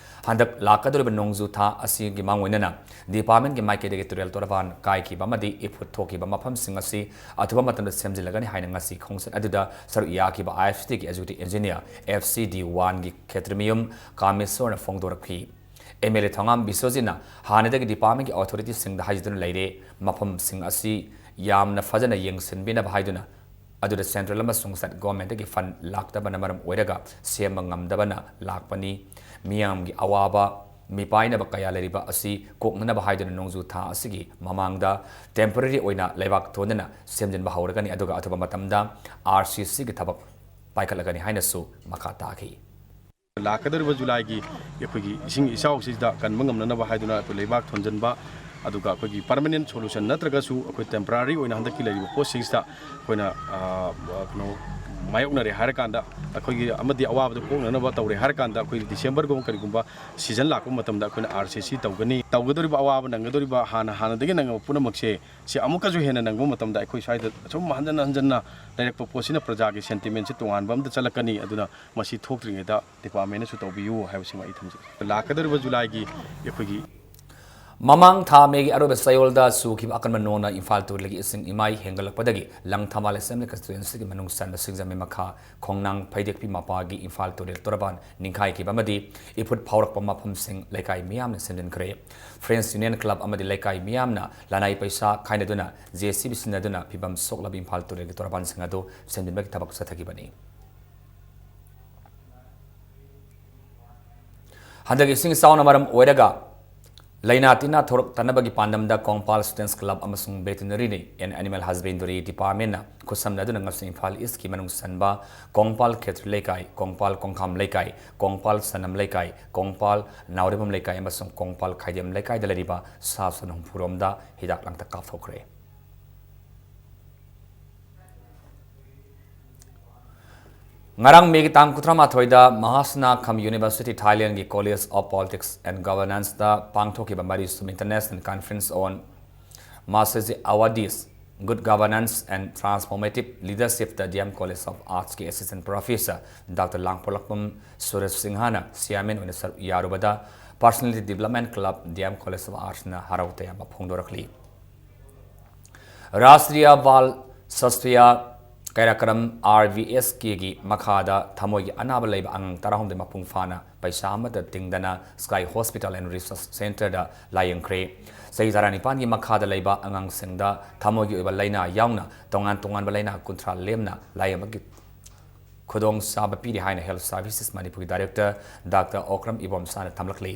ꯍꯟꯗꯛ ꯂꯥꯛꯀꯗꯧꯔꯤꯕ ꯅꯣꯡꯖꯨ ꯊꯥ ꯑꯁꯤꯒꯤ ꯃꯥꯡꯑꯣꯏꯅꯅ department ꯀꯤ ꯃꯥꯏꯀꯩꯗꯒꯤ ꯇꯨꯔꯦꯜ ꯇꯣꯔꯕꯥꯟ ꯀꯥꯏꯈꯤꯕ ꯑꯃꯗꯤ ꯏꯐꯨꯠ ꯊꯣꯛꯈꯤꯕ ꯃꯐꯝꯁꯤꯡ ꯑꯁꯤ ꯑꯊꯨꯕ ꯃꯇꯝꯗ ꯁꯦꯝꯖꯤꯜꯂꯒꯅꯤ ꯍꯥꯏꯅ ꯉꯁꯤ ꯈꯣꯡꯆꯠ ꯑꯗꯨꯗ ꯁꯔꯨꯛ ꯌꯥꯈꯤꯕ I F C ꯒꯤ Executive Engineer, F C D one ꯒꯤ ꯈꯦꯇ꯭ꯔꯤꯃꯌꯨꯝ ꯀꯥꯃꯦꯁꯣꯔꯅ ꯐꯣꯡꯗꯣꯔꯛꯈꯤ꯫ ꯑꯦꯝ ꯑꯦꯜ ꯑꯦ ꯊꯣꯉꯥꯝ ꯕꯤꯁ꯭ꯋꯖꯤꯠꯅ ꯍꯥꯟꯅꯗꯒꯤ department ꯀꯤ authority ꯁꯤꯡꯗ ꯍꯥꯏꯖꯗꯨꯅ ꯂꯩꯔꯦ, ꯃꯐꯝꯁꯤꯡ ꯑꯁꯤ ꯌꯥꯝꯅ ꯐꯖꯅ ꯌꯦꯡꯁꯤꯟꯕꯤꯅꯕ ꯍꯥꯏꯗꯨꯅ, ꯑꯗꯨꯗ central ꯑꯃꯁꯨꯡ state government ꯀꯤ fund ꯂꯥꯛꯇꯕꯅ ꯃꯔꯝ ꯑꯣꯏꯔꯒ ꯁꯦꯝꯕ ꯉꯝꯗꯕꯅ ꯂꯥꯛꯄꯅꯤ꯫ ꯃꯤꯌꯥꯝꯒꯤ ꯑꯋꯥꯕ ꯃꯤꯄꯥꯏꯅꯕ ꯀꯌꯥ ꯂꯩꯔꯤꯕ ꯑꯁꯤ ꯀꯣꯛꯅꯅꯕ ꯍꯥꯏꯗꯨꯅ ꯅꯣꯡꯖꯨ ꯊꯥ ꯑꯁꯤꯒꯤ ꯃꯃꯥꯡꯗ temporary ꯑꯣꯏꯅ ꯂꯩꯕꯥꯛ ꯊꯣꯟꯗꯅ ꯁꯦꯝꯖꯤꯟꯕ ꯍꯧꯔꯒꯅꯤ, ꯑꯗꯨꯒ ꯑꯊꯨꯕ ꯃꯇꯝꯗ R C C ꯒꯤ ꯊꯕꯛ ꯄꯥꯏꯈꯠꯂꯒꯅꯤ ꯍꯥꯏꯅꯁꯨ ꯃꯈꯥ ꯇꯥꯈꯤ꯫ ꯂꯥꯛꯀꯗꯧꯔꯤꯕ ꯖꯨꯂꯥꯏꯒꯤ ꯑꯩꯈꯣꯏꯒꯤ ꯏꯁꯤꯡ ꯏꯆꯥꯎꯁꯤꯗ ꯀꯟꯕ ꯉꯝꯅꯅꯕ ꯍꯥꯏꯗꯨꯅ ꯑꯩꯈꯣꯏ ꯂꯩꯕꯥꯛ ꯊꯣꯟꯖꯤꯟꯕ, ꯑꯗꯨꯒ ꯑꯩꯈꯣꯏꯒꯤ permanent solution ꯅꯠꯇ꯭ꯔꯒꯁꯨ ꯑꯩꯈꯣꯏ temporary ꯑꯣꯏꯅ ꯍꯟꯗꯛꯀꯤ ꯂꯩꯔꯤꯕ ꯄꯣꯠꯁꯤꯡꯁꯤꯗ ꯑꯩꯈꯣꯏꯅ, ꯑ, ꯀꯩꯅꯣ, ꯃꯥꯌꯣꯛꯅꯔꯦ ꯍꯥꯏꯔꯀꯥꯟꯗ, ꯑꯩꯈꯣꯏꯒꯤ ꯑꯃꯗꯤ ꯑꯋꯥꯕꯗꯣ ꯀꯣꯛꯅꯅꯕ ꯇꯧꯔꯦ ꯍꯥꯏꯔꯀꯥꯟꯗ, ꯑꯩꯈꯣꯏꯒꯤ December ꯒꯨꯝꯕ ꯀꯔꯤꯒꯨꯝꯕ season ꯂꯥꯛꯄ ꯃꯇꯝꯗ ꯑꯩꯈꯣꯏꯅ R C C ꯇꯧꯒꯅꯤ꯫ ꯇꯧꯒꯗꯧꯔꯤꯕ ꯑꯋꯥꯕ ꯅꯪꯒꯗꯧꯔꯤꯕ ꯍꯥꯟꯅ, ꯍꯥꯟꯅꯗꯒꯤ ꯅꯪꯉꯕ ꯄꯨꯝꯅꯃꯛꯁꯦ ꯁꯤ ꯑꯃꯨꯛꯀꯁꯨ ꯍꯦꯟꯅ ꯅꯪꯕ ꯃꯇꯝꯗ ꯑꯩꯈꯣꯏ ꯁ꯭ꯋꯥꯏꯗ ꯑꯁꯨꯝ ꯍꯟꯖꯟꯅ ꯍꯟꯖꯟꯅ ꯂꯩꯔꯛꯄ ꯄꯣꯠꯁꯤꯅ ꯄ꯭ꯔꯖꯥꯒꯤ sentiment ꯁꯦ ꯇꯣꯉꯥꯟꯕ ꯑꯃꯗ ꯆꯠꯂꯛꯀꯅꯤ꯫ ꯑꯗꯨꯅ ꯃꯁꯤ ꯊꯣꯛꯇ꯭ꯔꯤꯉꯩꯗ department ꯅꯁꯨ ꯇꯧꯕꯤꯌꯨ ꯍꯥꯏꯕꯁꯤꯃ ꯑꯩ ꯊꯝꯖꯒꯦ꯫ ꯂꯥꯛꯀꯗꯧꯔꯤꯕ ꯖꯨꯂꯥꯏꯒꯤ ꯑꯩꯈꯣꯏꯒꯤ ꯃꯃꯥꯡ ꯊꯥ ꯃꯦꯒꯤ ꯑꯔꯣꯏꯕ ꯆꯌꯣꯜꯗ ꯆꯨꯈꯤꯕ ꯑꯀꯟꯕ ꯅꯣꯡꯅ ꯏꯝꯐꯥꯜ ꯇꯨꯔꯦꯜꯒꯤ ꯏꯁꯤꯡ ꯏꯃꯥꯏ ꯍꯦꯟꯒꯠꯂꯛꯄꯗꯒꯤ ꯂꯪꯊꯕꯥꯜ Assembly Constituency ꯒꯤ ꯃꯅꯨꯡ ꯆꯟꯕ ꯁꯤꯡꯖꯃꯩ ꯃꯈꯥ ꯈꯣꯡꯅꯥꯡ ꯐꯩꯗꯦꯛꯄꯤ ꯃꯄꯥꯒꯤ ꯏꯝꯐꯥꯜ ꯇꯨꯔꯦꯜ ꯇꯣꯔꯕꯥꯟ ꯅꯤꯡꯈꯥꯏꯈꯤꯕ ꯑꯃꯗꯤ ꯏꯐꯨꯠ ꯐꯥꯎꯔꯛꯄ ꯃꯐꯝꯁꯤꯡ ꯂꯩꯀꯥꯏ ꯃꯤꯌꯥꯝꯅ ꯁꯦꯝꯖꯤꯟꯈ꯭ꯔꯦ꯫ Friends Union Club ꯑꯃꯗꯤ ꯂꯩꯀꯥꯏ ꯃꯤꯌꯥꯝꯅ ꯂꯅꯥꯏ ꯄꯩꯁꯥ ꯈꯥꯏꯅꯗꯨꯅ J C B ꯁꯤꯖꯤꯟꯅꯗꯨꯅ ꯐꯤꯕꯝ ꯁꯣꯛꯂꯕ ꯏꯝꯐꯥꯜ ꯇꯨꯔꯦꯜꯒꯤ ꯇꯣꯔꯕꯥꯟꯁꯤꯡ ꯑꯗꯨ ꯁꯦꯝꯖꯤꯟꯕꯒꯤ ꯊꯕꯛ ꯆꯠꯊꯈꯤꯕꯅꯤ꯫ ꯍꯟꯗꯛ ꯏꯁꯤꯡ ꯏꯆꯥꯎꯅ ꯃꯔꯝ ꯑꯣꯏꯔꯒ ꯂꯩꯅꯥ ꯇꯤꯟꯅ ꯊꯣꯔꯛꯇꯅꯕꯒꯤ ꯄꯥꯟꯗꯝꯗ ꯀꯣꯡꯄꯥꯜ Students Club ꯑꯃꯁꯨꯡ Veterinary and Animal Husbandry Department ꯅ ꯈꯨꯠꯁꯝꯅꯗꯨꯅ ꯉꯁꯤ ꯏꯝꯐꯥꯜ East ꯀꯤ ꯃꯅꯨꯡ ꯆꯟꯕ ꯀꯣꯡꯄꯥꯜ ꯈꯦꯇ꯭ꯔꯤ ꯂꯩꯀꯥꯏ, ꯀꯣꯡꯄꯥꯜ ꯀꯣꯡꯈꯥꯝ ꯂꯩꯀꯥꯏ, ꯀꯣꯡꯄꯥꯜ ꯁꯅꯝ ꯂꯩꯀꯥꯏ, ꯀꯣꯡꯄꯥꯜ ꯅꯥꯎꯔꯦꯝꯕꯝ ꯂꯩꯀꯥꯏ ꯑꯃꯁꯨꯡ ꯀꯣꯡꯄꯥꯜ ꯈꯥꯏꯗꯦꯝ ꯂꯩꯀꯥꯏꯗ ꯂꯩꯔꯤꯕ ꯁꯥ ꯁꯟ ꯍꯨꯝꯐꯨ ꯔꯣꯝꯗ ꯍꯤꯗꯥꯛ ꯂꯥꯡꯊꯛ ꯀꯥꯞꯊꯣꯛꯈ꯭ꯔꯦ꯫ ꯉꯔꯥꯡ ꯃꯦꯒꯤ ꯇꯥꯡ ꯀꯨꯟꯊ꯭ꯔꯥ ꯃꯥꯊꯣꯏꯗ ꯃꯍꯥꯁꯅꯥꯈꯝ University, Thailand ꯒꯤ College of Politics and Governance ꯇ ꯄꯥꯡꯊꯣꯛꯈꯤꯕ ꯃꯔꯤꯁꯨꯕ International Conference on Mahasi Awadi's Good Governance and Transformative Leadership ꯇ D M College of Arts ꯀꯤ Assistant Professor Doctor ꯂꯥꯡꯄꯣꯛꯂꯥꯛꯄꯝ ꯁꯨꯔꯦꯁ ꯁꯤꯡꯍꯅ Chairman ꯑꯣꯏꯅ ꯁꯔꯨꯛ ꯌꯥꯔꯨꯕꯗ Personality Development Club, D M College of Arts ꯅ ꯍꯔꯥꯎ ꯇꯌꯥꯝꯕ ꯐꯣꯡꯗꯣꯔꯛꯂꯤ꯫ Rashtriya Bal Shasthya Karyakram R B S ꯀꯦꯒꯤ ꯃꯈꯥꯗ ꯊꯃꯣꯏꯒꯤ ꯑꯅꯥꯕ ꯂꯩꯕ ꯑꯉꯥꯡ ꯇꯔꯥꯍꯨꯝꯗꯣꯏ ꯃꯄꯨꯡ ꯐꯥꯅ ꯄꯩꯁꯥ ꯑꯃꯠꯇ ꯇꯤꯡꯗꯅ ꯁ꯭ꯀꯥꯏ ꯍꯣꯁꯄꯤꯇꯥꯜ ꯑꯦꯟ ꯔꯤꯁꯔꯆ ꯁꯦꯟꯇꯔꯗ ꯂꯥꯌꯦꯡꯈ꯭ꯔꯦ꯫ ꯆꯍꯤ ꯇꯔꯥꯅꯤꯄꯥꯟꯒꯤ ꯃꯈꯥꯗ ꯂꯩꯕ ꯑꯉꯥꯡꯁꯤꯡꯗ ꯊꯃꯣꯏꯒꯤ ꯑꯣꯏꯕ ꯂꯥꯏꯅꯥ ꯌꯥꯎꯅ ꯇꯣꯉꯥꯟ ꯇꯣꯉꯥꯟꯕ ꯂꯥꯏꯅꯥ ꯀꯨꯟꯊ꯭ꯔꯥ ꯂꯦꯝꯅ ꯂꯥꯌꯦꯡꯕꯒꯤ ꯈꯨꯗꯣꯡꯆꯥꯕ ꯄꯤꯔꯤ ꯍꯥꯏꯅ Health Services Manipur ꯒꯤ ꯗꯥꯏꯔꯦꯛꯇꯔ ꯗꯥꯛꯇꯔ ꯑꯣꯀ꯭ꯔꯝ ꯏꯕꯣꯝꯁꯥꯅ ꯊꯝꯂꯛꯂꯤ꯫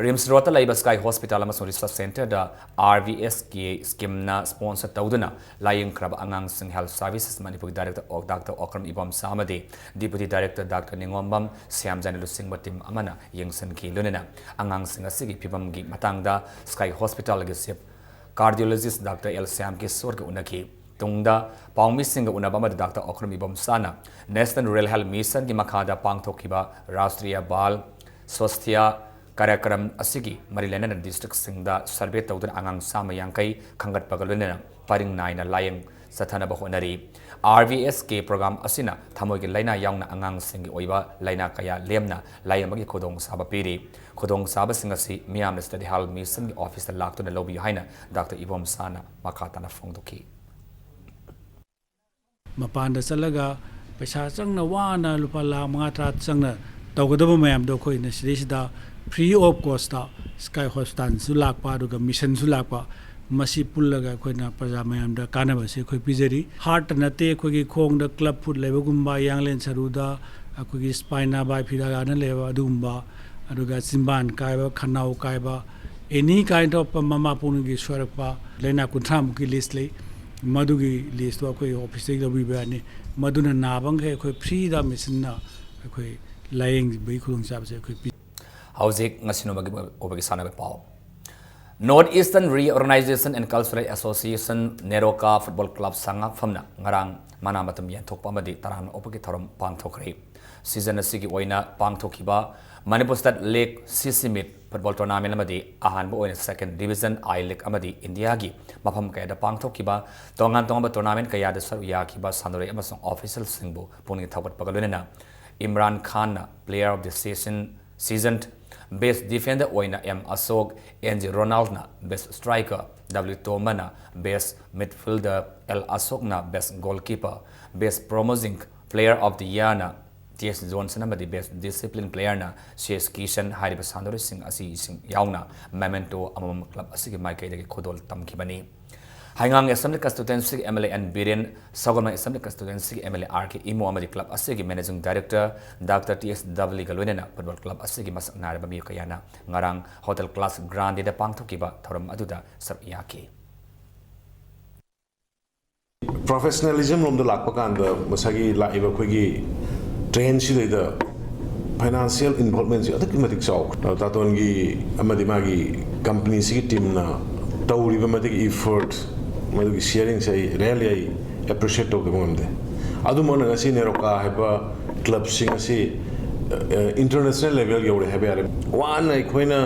ꯔꯤꯝꯁ ꯔꯣꯗꯇ ꯂꯩꯕ ꯁ꯭ꯀꯥꯏ ꯍꯣꯁꯄꯤꯇꯥꯜ ꯑꯃꯁꯨꯡ ꯔꯤꯁꯔꯆ ꯁꯦꯟꯇꯔꯗ ꯑꯥꯔ ꯚꯤ ꯑꯦꯁ ꯀꯦ ꯁ꯭ꯀꯤꯝꯅ ꯁ꯭ꯄꯣꯟꯁꯔ ꯇꯧꯗꯨꯅ ꯂꯥꯌꯦꯡꯈ꯭ꯔꯕ ꯑꯉꯥꯡꯁꯤꯡ Health Services Manipur ꯒꯤ ꯗꯥꯏꯔꯦꯛꯇꯔ ꯑꯣ-, ꯗꯥꯛꯇꯔ ꯑꯣꯀ꯭ꯔꯝ ꯏꯕꯣꯝꯁꯥ ꯑꯃꯗꯤ ꯗꯤꯄꯨꯇꯤ ꯗꯥꯏꯔꯦꯛꯇꯔ ꯗꯥꯛꯇꯔ ꯅꯤꯉꯣꯝꯕꯝ ꯁ꯭ꯌꯥꯝꯖꯥꯅ ꯂꯨꯆꯤꯡꯕ ꯇꯤꯝ ꯑꯃꯅ ꯌꯦꯡꯁꯤꯟꯈꯤ꯫ ꯂꯣꯏꯅꯅ ꯑꯉꯥꯡꯁꯤꯡ ꯑꯁꯤꯒꯤ ꯐꯤꯕꯝꯒꯤ ꯃꯇꯥꯡꯗ ꯁ꯭ꯀꯥꯏ ꯍꯣꯁꯄꯤꯇꯥꯜꯒꯤ chief cardiologist doctor L Shyam ꯀꯤꯁꯣꯔꯒ ꯎꯅꯈꯤ꯫ ꯇꯨꯡꯗ ꯄꯥꯎꯃꯤꯁꯤꯡꯒ ꯎꯅꯕ ꯑꯃꯗ ꯗꯥꯛꯇꯔ ꯑꯣꯀ꯭ꯔꯝ ꯏꯕꯣꯝꯁꯥꯅ National Rural Health Mission ꯒꯤ ꯃꯈꯥꯗ ꯄꯥꯡꯊꯣꯛꯈꯤꯕ ꯔꯥꯁꯇ꯭ꯔꯤꯌꯥ ꯕꯥꯜ ꯁ꯭ꯋꯥꯁꯊ꯭ꯌ ꯀꯥꯔꯌꯀ꯭ꯔꯝ ꯑꯁꯤꯒꯤ ꯃꯔꯤ ꯂꯩꯅꯅ ꯗꯤꯁꯇ꯭ꯔꯤꯛꯁꯤꯡꯗ ꯁꯔꯚꯦ ꯇꯧꯗꯨꯅ ꯑꯉꯥꯡ ꯆꯥꯝꯃ ꯌꯥꯡꯈꯩ ꯈꯟꯒꯠꯄꯒ ꯂꯣꯏꯅꯅ ꯄꯔꯤꯡ ꯅꯥꯏꯅ ꯂꯥꯌꯦꯡ ꯆꯠꯊꯅꯕ ꯍꯣꯠꯅꯔꯤ꯫ ꯑꯥꯔ ꯚꯤ ꯑꯦꯁ ꯀꯦ ꯄ꯭ꯔꯣꯒ꯭ꯔꯥꯝ ꯑꯁꯤꯅ ꯊꯃꯣꯏꯒꯤ ꯂꯥꯏꯅꯥ ꯌꯥꯎꯅ ꯑꯉꯥꯡꯁꯤꯡꯒꯤ ꯑꯣꯏꯕ ꯂꯥꯏꯅꯥ ꯀꯌꯥ ꯂꯦꯝꯅ ꯂꯥꯌꯦꯡꯕꯒꯤ ꯈꯨꯗꯣꯡꯆꯥꯕ ꯄꯤꯔꯤ꯫ ꯈꯨꯗꯣꯡꯆꯥꯕꯁꯤꯡ ꯑꯁꯤ ꯃꯤꯌꯥꯝꯅ ꯁ꯭ꯇꯦꯠ ꯍꯦꯜꯊ ꯃꯤꯁꯟꯒꯤ ꯑꯣꯐꯤꯁꯇ ꯂꯥꯛꯇꯨꯅ ꯂꯧꯕꯤꯌꯨ ꯍꯥꯏꯅ ꯗꯥꯛꯇꯔ ꯏꯕꯣꯝꯁꯥꯅ ꯃꯈꯥ ꯇꯥꯅ ꯐꯣꯡꯗꯣꯛꯈꯤ꯫ ꯃꯄꯥꯟꯗ ꯆꯠꯂꯒ ꯄꯩꯁꯥ ꯆꯪꯅ ꯋꯥꯅ ꯂꯨꯄꯥ ꯂꯥꯈ ꯃꯉꯥ ꯇꯔꯥ ꯆꯪꯅ ꯇꯧꯒꯗꯕ ꯃꯌꯥꯝꯗꯣ ꯑꯩꯈꯣꯏꯅ ꯁꯤꯗꯩꯁꯤꯗ free of cost ꯇ ꯁ꯭ꯀꯥꯏ ꯍꯣꯁꯄꯤꯇꯥꯜꯁꯨ ꯂꯥꯛꯄ, ꯑꯗꯨꯒ ꯃꯤꯁꯟꯁꯨ ꯂꯥꯛꯄ, ꯃꯁꯤ ꯄꯨꯜꯂꯒ ꯑꯩꯈꯣꯏꯅ ꯄ꯭ꯔꯖꯥ ꯃꯌꯥꯝꯗ ꯀꯥꯟꯅꯕꯁꯦ ꯑꯩꯈꯣꯏ ꯄꯤꯖꯔꯤ꯫ ꯍꯥꯔꯠꯇ ꯅꯠꯇꯦ, ꯑꯩꯈꯣꯏꯒꯤ ꯈꯣꯡꯗ club foot ꯂꯩꯕꯒꯨꯝꯕ, ꯌꯥꯡꯂꯦꯟ ꯁꯔꯨꯗ ꯑꯩꯈꯣꯏꯒꯤ spina bifida ꯀꯥꯏꯅ ꯂꯩꯕ ꯑꯗꯨꯒꯨꯝꯕ, ꯑꯗꯨꯒ ꯆꯤꯟꯕꯥꯟ ꯀꯥꯏꯕ, ꯈꯅꯥꯎ ꯀꯥꯏꯕ, any kind of ꯃꯃꯥ ꯄꯨꯛꯅꯨꯡꯒꯤ ꯁꯣꯏꯔꯛꯄ ꯂꯥꯏꯅꯥ ꯀꯨꯟꯊ꯭ꯔꯥ ꯃꯨꯛꯀꯤ list ꯂꯩ꯫ ꯃꯗꯨꯒꯤ list ꯇꯣ ꯑꯩꯈꯣꯏ ꯑꯣꯐꯤꯁꯇꯒꯤ ꯂꯧꯕꯤꯕ ꯌꯥꯅꯤ꯫ ꯃꯗꯨꯅ ꯅꯥꯕ ꯃꯈꯩ ꯑꯩꯈꯣꯏ free ꯗ ꯃꯦꯆꯤꯟꯅ ꯑꯩꯈꯣꯏ ꯂꯥꯌꯦꯡꯕꯒꯤ ꯈꯨꯗꯣꯡꯆꯥꯕꯁꯦ ꯑꯩꯈꯣꯏ ꯄꯤ꯫ ꯍꯧꯖꯤꯛ ꯉꯁꯤ ꯅꯣꯡꯃꯒꯤ ꯑꯣꯏꯕꯒꯤ ꯁꯥꯟꯅꯕ ꯄꯥꯎ꯫ North Eastern Reorganization and Cultural Association, ꯅꯦꯔꯣꯀꯥ ꯐꯨꯠꯕꯣꯜ ꯀ꯭ꯂꯕ ꯁꯉꯥꯛꯐꯝꯅ ꯉꯔꯥꯡ ꯃꯅꯥ ꯃꯊꯨꯝ ꯌꯦꯟꯊꯣꯛꯄ ꯑꯃꯗꯤ ꯇꯔꯥꯝꯅ ꯑꯣꯛꯄꯒꯤ ꯊꯧꯔꯝ ꯄꯥꯡꯊꯣꯛꯈ꯭ꯔꯦ꯫ ꯁꯤꯖꯟ ꯑꯁꯤꯒꯤ ꯑꯣꯏꯅ ꯄꯥꯡꯊꯣꯛꯈꯤꯕ ꯃꯅꯤꯄꯨꯔ ꯁ꯭ꯇꯦꯠ ꯂꯤꯒ, ꯁꯤ ꯁꯤ ꯃꯤꯠ ꯐꯨꯠꯕꯣꯜ ꯇꯣꯔꯅꯥꯃꯦꯟ ꯑꯃꯗꯤ ꯑꯍꯥꯟꯕ ꯑꯣꯏꯅ ꯁꯦꯀꯦꯟ ꯗꯤꯕꯤꯖꯟ ꯑꯥꯏ ꯂꯤꯒ ꯑꯃꯗꯤ ꯏꯟꯗꯤꯌꯥꯒꯤ ꯃꯐꯝ ꯀꯌꯥꯗ ꯄꯥꯡꯊꯣꯛꯈꯤꯕ ꯇꯣꯉꯥꯟ ꯇꯣꯉꯥꯟꯕ ꯇꯣꯔꯅꯥꯃꯦꯟ ꯀꯌꯥꯗ ꯁꯔꯨꯛ ꯌꯥꯈꯤꯕ ꯁꯥꯟꯅꯔꯣꯏ ꯑꯃꯁꯨꯡ ꯑꯣꯐꯤꯁꯤꯌꯦꯜꯁꯤꯡꯕꯨ ꯄꯨꯛꯅꯤꯡ ꯊꯧꯒꯠꯄꯒ ꯂꯣꯏꯅꯅ ꯏꯝꯔꯥꯟ ꯈꯥꯟꯅ Player of the Season, Season, Best Defender ꯑꯣꯏꯅ ꯑꯦꯝ ꯑꯁꯣꯛ, ꯑꯦꯟ ꯖꯤ ꯔꯣꯅꯥꯜꯗꯅ Best Striker, ꯗꯕ꯭ꯂ꯭ꯌꯨ ꯇꯣꯝꯕꯅ Best Midfielder, ꯑꯦꯜ ꯑꯁꯣꯛꯅ Best Goalkeeper, Best Promising Player of the Yearꯅ ꯇꯤ ꯑꯦꯁ ꯖꯣꯟꯁꯟ ꯑꯃꯗꯤ Best Discipline Playerꯅ ꯁꯤ ꯑꯦꯁ ꯀꯤꯁꯟ ꯍꯥꯏꯔꯤꯕ ꯁꯥꯟꯅꯔꯣꯏꯁꯤꯡ ꯑꯁꯤꯁꯤꯡ ꯌꯥꯎꯅ memento ꯑꯃꯃꯝ club ꯑꯁꯤꯒꯤ ꯃꯥꯏꯀꯩꯗꯒꯤ ꯈꯨꯗꯣꯜ ꯇꯝꯈꯤꯕꯅꯤ꯫ ꯍꯩꯉꯥꯡ Assembly Constituencyꯒꯤ M L A N Biren, Sagolband Assembly Constituencyꯒꯤ M L A R K Imo ꯑꯃꯗꯤ club ꯑꯁꯤꯒꯤ Managing Director doctor T S ꯗꯕꯂꯤꯒ ꯂꯣꯏꯅꯅ football club ꯑꯁꯤꯒꯤ ꯃꯁꯛ ꯅꯥꯏꯔꯕ ꯃꯤꯑꯣꯏ ꯀꯌꯥꯅ ꯉꯔꯥꯡ Hotel Class Grandeꯗ ꯄꯥꯡꯊꯣꯛꯈꯤꯕ ꯊꯧꯔꯝ ꯑꯗꯨꯗ ꯁꯔꯨꯛ ꯌꯥꯈꯤ꯫ Professionalism ꯔꯣꯝꯗ ꯂꯥꯛꯄ ꯀꯥꯟꯗ ꯉꯁꯥꯏꯒꯤ ꯂꯥꯛꯏꯕ ꯑꯩꯈꯣꯏꯒꯤ train ꯁꯤꯗꯩꯗ financial involvementꯁꯤ ꯑꯗꯨꯛꯀꯤ ꯃꯇꯤꯛ ꯆꯥꯎꯈ꯭ꯔꯦ꯫ ꯇꯥꯇꯣꯟꯒꯤ ꯑꯃꯗꯤ ꯃꯥꯒꯤ companyꯁꯤꯒꯤ teamꯅ ꯇꯧꯔꯤꯕ ꯃꯇꯤꯛ effort, ꯃꯗꯨꯒꯤ sharingꯁꯦ ꯑꯩ really ꯑꯩ appreciate ꯇꯧꯗꯕ ꯉꯝꯗꯦ꯫ ꯑꯗꯨꯃꯛꯅ ꯉꯁꯤ ꯅꯦꯔꯣꯀꯥ ꯍꯥꯏꯕ clubꯁꯤꯡ ꯑꯁꯤ international level ꯌꯧꯔꯦ ꯍꯥꯏꯕ ꯌꯥꯔꯦ꯫ ꯋꯥꯅ ꯑꯩꯈꯣꯏꯅ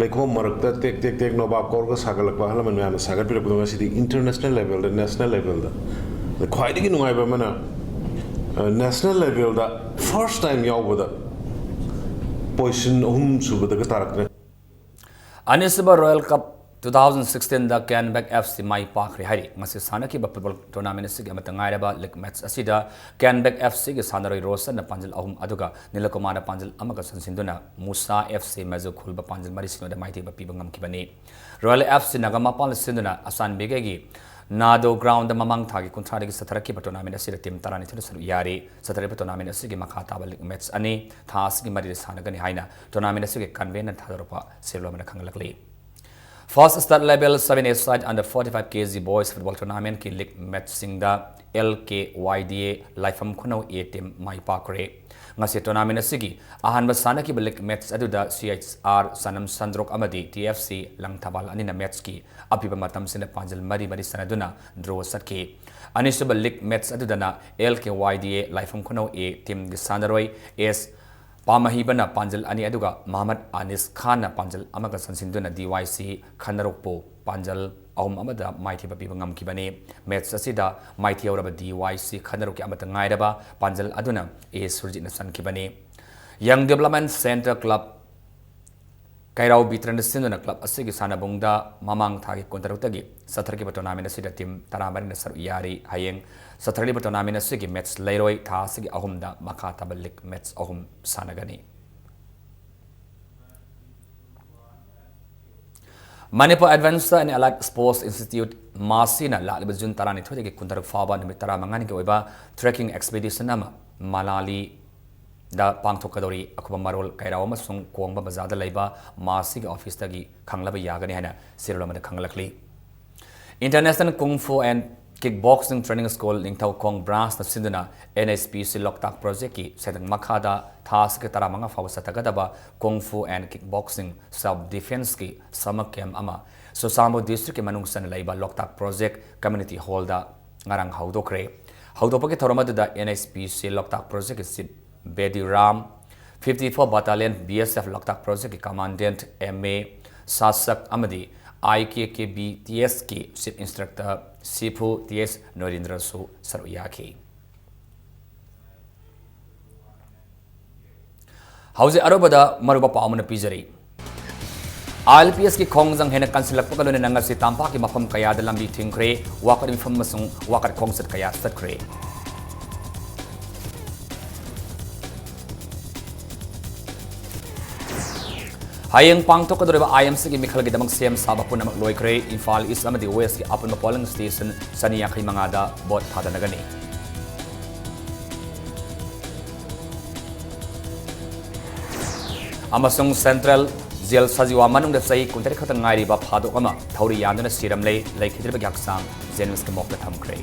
ꯂꯩꯈꯣꯝ ꯃꯔꯛꯇ ꯇꯦꯛ ꯇꯦꯛ ꯇꯦꯛ ꯅꯣꯕꯥꯞ ꯀꯧꯔꯒ ꯁꯥꯒꯠꯂꯛꯄ ꯑꯍꯜ ꯂꯃꯟ ꯃꯌꯥꯝꯅ ꯁꯥꯒꯠꯄꯤꯔꯛꯄꯗꯣ ꯉꯁꯤꯗꯤ international levelꯗ, national levelꯗ, ꯑꯗ ꯈ꯭ꯋꯥꯏꯗꯒꯤ ꯅꯨꯡꯉꯥꯏꯕ ꯑꯃꯅ national levelꯗ first time ꯌꯥꯎꯕꯗ position ꯑꯍꯨꯝ ꯁꯨꯕꯗꯒ ꯇꯥꯔꯛꯇ꯭ꯔꯦ꯫ ꯑꯅꯤꯁꯨꯕ Royal Cup two thousand sixteenꯗ ꯀꯦꯟꯕꯦꯛ ꯑꯦꯐ ꯁꯤ ꯃꯥꯏ ꯄꯥꯛꯈ꯭ꯔꯦ ꯍꯥꯏꯔꯤ꯫ ꯉꯁꯤ ꯁꯥꯟꯅꯈꯤꯕ football tournament ꯑꯁꯤꯒꯤ ꯑꯃꯠꯇ ꯉꯥꯏꯔꯕ league match ꯑꯁꯤꯗ ꯀꯦꯟꯕꯦꯛ ꯑꯦꯐ ꯁꯤꯒꯤ ꯁꯥꯟꯅꯔꯣꯏ ꯔꯣꯁꯟꯅ ꯄꯥꯟꯖꯜ ꯑꯍꯨꯝ ꯑꯗꯨꯒ ꯅꯤꯂꯀꯨꯃꯥꯔꯅ ꯄꯥꯟꯖꯜ ꯑꯃꯒ ꯆꯟꯁꯤꯟꯗꯨꯅ ꯃꯨꯁꯥ ꯑꯦꯐ ꯁꯤ ꯃꯦꯖꯨ ꯈꯨꯜꯕ ꯄꯥꯟꯖꯜ ꯃꯔꯤ ꯁꯤꯅꯣꯗ ꯃꯥꯏꯊꯤꯕ ꯄꯤꯕ ꯉꯝꯈꯤꯕꯅꯤ꯫ Royal ꯑꯦꯐ ꯁꯤ ꯅꯥꯒꯥꯃꯄꯥꯜꯅ ꯁꯤꯟꯗꯨꯅ ꯑꯁꯥꯟꯕꯤꯒꯩꯒꯤ ꯅꯥꯗꯣ groundꯗ ꯃꯃꯥꯡ ꯊꯥꯒꯤ ꯀꯨꯟꯊ꯭ꯔꯥꯗꯒꯤ ꯆꯠꯊꯔꯛꯈꯤꯕ tournamentꯁꯤꯗ team ꯇꯔꯥꯅꯤꯊꯣꯏꯅ ꯁꯔꯨꯛ ꯌꯥꯔꯤ꯫ ꯆꯠꯊꯔꯛꯂꯤꯕ tournament ꯑꯁꯤꯒꯤ ꯃꯈꯥ ꯇꯥꯕ league match ꯑꯅꯤ ꯊꯥ ꯑꯁꯤꯒꯤ ꯃꯔꯤꯗ ꯁꯥꯟꯅꯒꯅꯤ ꯍꯥꯏꯅ tournamentꯁꯤꯒꯤ convenerꯅ ꯊꯥꯗꯣꯔꯛꯄ ꯁꯦꯜ ꯑꯃꯅ ꯈꯪꯍꯜꯂꯛꯂꯤ꯫ First State Level seven A side under forty-five K G boys football tournamentꯀꯤ league matchꯁꯤꯡꯗ L K Y D A ꯂꯥꯏꯐꯝ ꯈꯨꯅꯧ A team ꯃꯥꯏ ꯄꯥꯛꯈ꯭ꯔꯦ꯫ ꯉꯁꯤ tournament ꯑꯁꯤꯒꯤ ꯑꯍꯥꯟꯕ ꯁꯥꯟꯅꯈꯤꯕ league match ꯑꯗꯨꯗ C H R ꯁꯅꯝ ꯁꯟꯗ꯭ꯔꯣꯛ ꯑꯃꯗꯤ T F C ꯂꯪꯊꯕꯥꯜ ꯑꯅꯤꯅ matchꯀꯤ ꯑꯄꯤꯕ ꯃꯇꯝꯁꯤꯗ ꯄꯥꯟꯖꯜ ꯃꯔꯤ ꯃꯔꯤ ꯁꯥꯟꯅꯗꯨꯅ draw ꯆꯠꯈꯤ꯫ ꯑꯅꯤꯁꯨꯕ league match ꯑꯗꯨꯗꯅ L K Y D A ꯂꯥꯏꯐꯝ ꯈꯨꯅꯧ A teamꯒꯤ ꯁꯥꯟꯅꯔꯣꯏ S ꯄꯥꯃꯍꯤꯕꯅ ꯄꯥꯟꯖꯜ ꯑꯅꯤ ꯑꯗꯨꯒ ꯃꯍꯃꯗ ꯑꯅꯤꯁ ꯈꯥꯟꯅ ꯄꯥꯟꯖꯜ ꯑꯃꯒ ꯆꯟꯁꯤꯟꯗꯨꯅ D Y C ꯈꯟꯅꯔꯣꯛꯄꯨ ꯄꯥꯟꯖꯜ ꯑꯍꯨꯝ ꯑꯃꯗ ꯃꯥꯏꯊꯤꯕ ꯄꯤꯕ ꯉꯝꯈꯤꯕꯅꯤ꯫ Match ꯑꯁꯤꯗ ꯃꯥꯏꯊꯤꯍꯧꯔꯕ D Y C ꯈꯟꯅꯔꯣꯛꯀꯤ ꯑꯃꯠꯇ ꯉꯥꯏꯔꯕ ꯄꯥꯟꯖꯜ ꯑꯗꯨꯅ A ꯁꯨꯔꯖꯤꯠꯅ ꯆꯟꯈꯤꯕꯅꯤ꯫ Young Development Centre Club ꯀꯩꯔꯥꯎ ꯕꯤꯇ꯭ꯔꯟꯗ ꯁꯤꯟꯗꯨꯅ club ꯑꯁꯤꯒꯤ ꯁꯥꯟꯅꯕꯨꯡꯗ ꯃꯃꯥꯡ ꯊꯥꯒꯤ ꯀꯨꯟꯇꯔꯨꯛꯇꯒꯤ ꯆꯠꯊꯔꯛꯈꯤꯕ tournament ꯑꯁꯤꯗ team ꯇꯔꯥꯃꯔꯤꯅ ꯁꯔꯨꯛ ꯌꯥꯔꯤ꯫ ꯍꯌꯦꯡ ꯆꯠꯊꯔꯛꯂꯤꯕ tournament ꯑꯁꯤꯒꯤ match ꯂꯩꯔꯣꯏ꯫ ꯊꯥ ꯑꯁꯤꯒꯤ ꯑꯍꯨꯝꯗ ꯃꯈꯥ ꯇꯥꯕ league match ꯑꯍꯨꯝ ꯁꯥꯟꯅꯒꯅꯤ꯫ Manipur Advanced and Allied Sports Institute, ꯃꯥꯁꯤꯅ ꯂꯥꯛꯂꯤꯕ ꯖꯨꯟ ꯇꯔꯥꯅꯤꯊꯣꯏꯗꯒꯤ ꯀꯨꯟꯇꯔꯨꯛ ꯐꯥꯎꯕ ꯅꯨꯃꯤꯠ ꯇꯔꯥꯃꯉꯥꯅꯤꯒꯤ ꯑꯣꯏꯕ trekking expedition ꯑꯃ ꯃꯅꯥꯂꯤꯗ ꯄꯥꯡꯊꯣꯛꯀꯗꯧꯔꯤ꯫ ꯑꯀꯨꯞꯄ ꯃꯔꯣꯜ ꯀꯩꯔꯥꯎ ꯑꯃꯁꯨꯡ ꯀꯣꯡꯕ ꯕꯖꯥꯔꯗ ꯂꯩꯕ ꯃꯥꯁꯤꯒꯤ officeꯇꯒꯤ ꯈꯪꯂꯕ ꯌꯥꯒꯅꯤ ꯍꯥꯏꯅ ꯁꯤꯔꯣꯜ ꯑꯃꯗ ꯈꯪꯂꯛꯂꯤ꯫ International Kung Fu and Kickboxing Training School Ningthoukhong branchꯅ ꯁꯤꯟꯗꯨꯅ N H P C ꯂꯣꯛꯇꯥꯛ projectꯀꯤ ꯁꯦꯟꯊꯪ ꯃꯈꯥꯗ ꯊꯥ ꯑꯁꯤꯒꯤ ꯇꯔꯥꯃꯉꯥ ꯐꯥꯎꯕ ꯆꯠꯊꯒꯗꯕ Kung Fu and Kickboxing self defenceꯀꯤ summer camp ꯑꯃ ꯆꯨꯔꯆꯥꯟꯄꯨꯔ districtꯀꯤ ꯃꯅꯨꯡ ꯆꯟꯅ ꯂꯩꯕ ꯂꯣꯛꯇꯥꯛ project community hallꯗ ꯉꯔꯥꯡ ꯍꯧꯗꯣꯛꯈ꯭ꯔꯦ꯫ ꯍꯧꯗꯣꯛꯄꯒꯤ ꯊꯧꯔꯝ ꯑꯗꯨꯗ N H P C Loktak projectꯀꯤ chief Bedi Ram, fifty four Battalion B S F Loktak projectꯀꯤ commandant M A ꯁꯥꯁꯛ ꯑꯃꯗꯤ I K K B T Sꯀꯤ chief instructor ꯁꯤꯐꯨ T S ꯅꯣꯔꯤꯟꯗ꯭ꯔꯁꯨ ꯁꯔꯨꯛ ꯌꯥꯈꯤ꯫ ꯍꯧꯖꯤꯛ ꯑꯔꯣꯏꯕꯗ ꯃꯔꯨꯑꯣꯏꯕ ꯄꯥꯎ ꯑꯃꯅ ꯄꯤꯖꯔꯤ꯫ I L P Sꯀꯤ ꯈꯣꯡꯖꯪ ꯍꯦꯟꯅ ꯀꯟꯁꯤꯜꯂꯛꯄꯒ ꯂꯣꯏꯅꯅ ꯉꯁꯤ ꯇꯝꯄꯥꯛꯀꯤ ꯃꯐꯝ ꯀꯌꯥꯗ ꯂꯝꯕꯤ ꯊꯤꯡꯈ꯭ꯔꯦ꯫ ꯋꯥꯀꯠ ꯃꯤꯐꯝ ꯑꯃꯁꯨꯡ ꯋꯥꯀꯠ ꯈꯣꯡꯆꯠ ꯀꯌꯥ ꯆꯠꯈ꯭ꯔꯦ꯫ ꯍꯌꯦꯡ ꯄꯥꯡꯊꯣꯛꯀꯗꯧꯔꯤꯕ I M Cꯒꯤ ꯃꯤꯈꯜꯒꯤꯗꯃꯛ ꯁꯦꯝ ꯁꯥꯕ ꯄꯨꯝꯅꯃꯛ ꯂꯣꯏꯈ꯭ꯔꯦ꯫ ꯏꯝꯐꯥꯜ East ꯑꯃꯗꯤ Westꯀꯤ ꯑꯄꯨꯟꯕ polling station ꯆꯅꯤ ꯌꯥꯡꯈꯩ ꯃꯉꯥꯗ vote ꯊꯥꯗꯅꯒꯅꯤ꯫ ꯑꯃꯁꯨꯡ Central Jail ꯁꯖꯤꯋꯥ ꯃꯅꯨꯡꯗ ꯆꯍꯤ ꯀꯨꯟꯇꯔꯦꯠ ꯈꯛꯇ ꯉꯥꯏꯔꯤꯕ ꯐꯥꯗꯣꯛ ꯑꯃ ꯊꯧꯔꯤ ꯌꯥꯟꯗꯨꯅ ꯁꯤꯔꯝꯂꯦ꯫ ꯂꯩꯈꯤꯗ꯭ꯔꯤꯕꯒꯤ ꯍꯛꯆꯥꯡ JNIMSꯀꯤ morgueꯇ ꯊꯝꯈ꯭ꯔꯦ꯫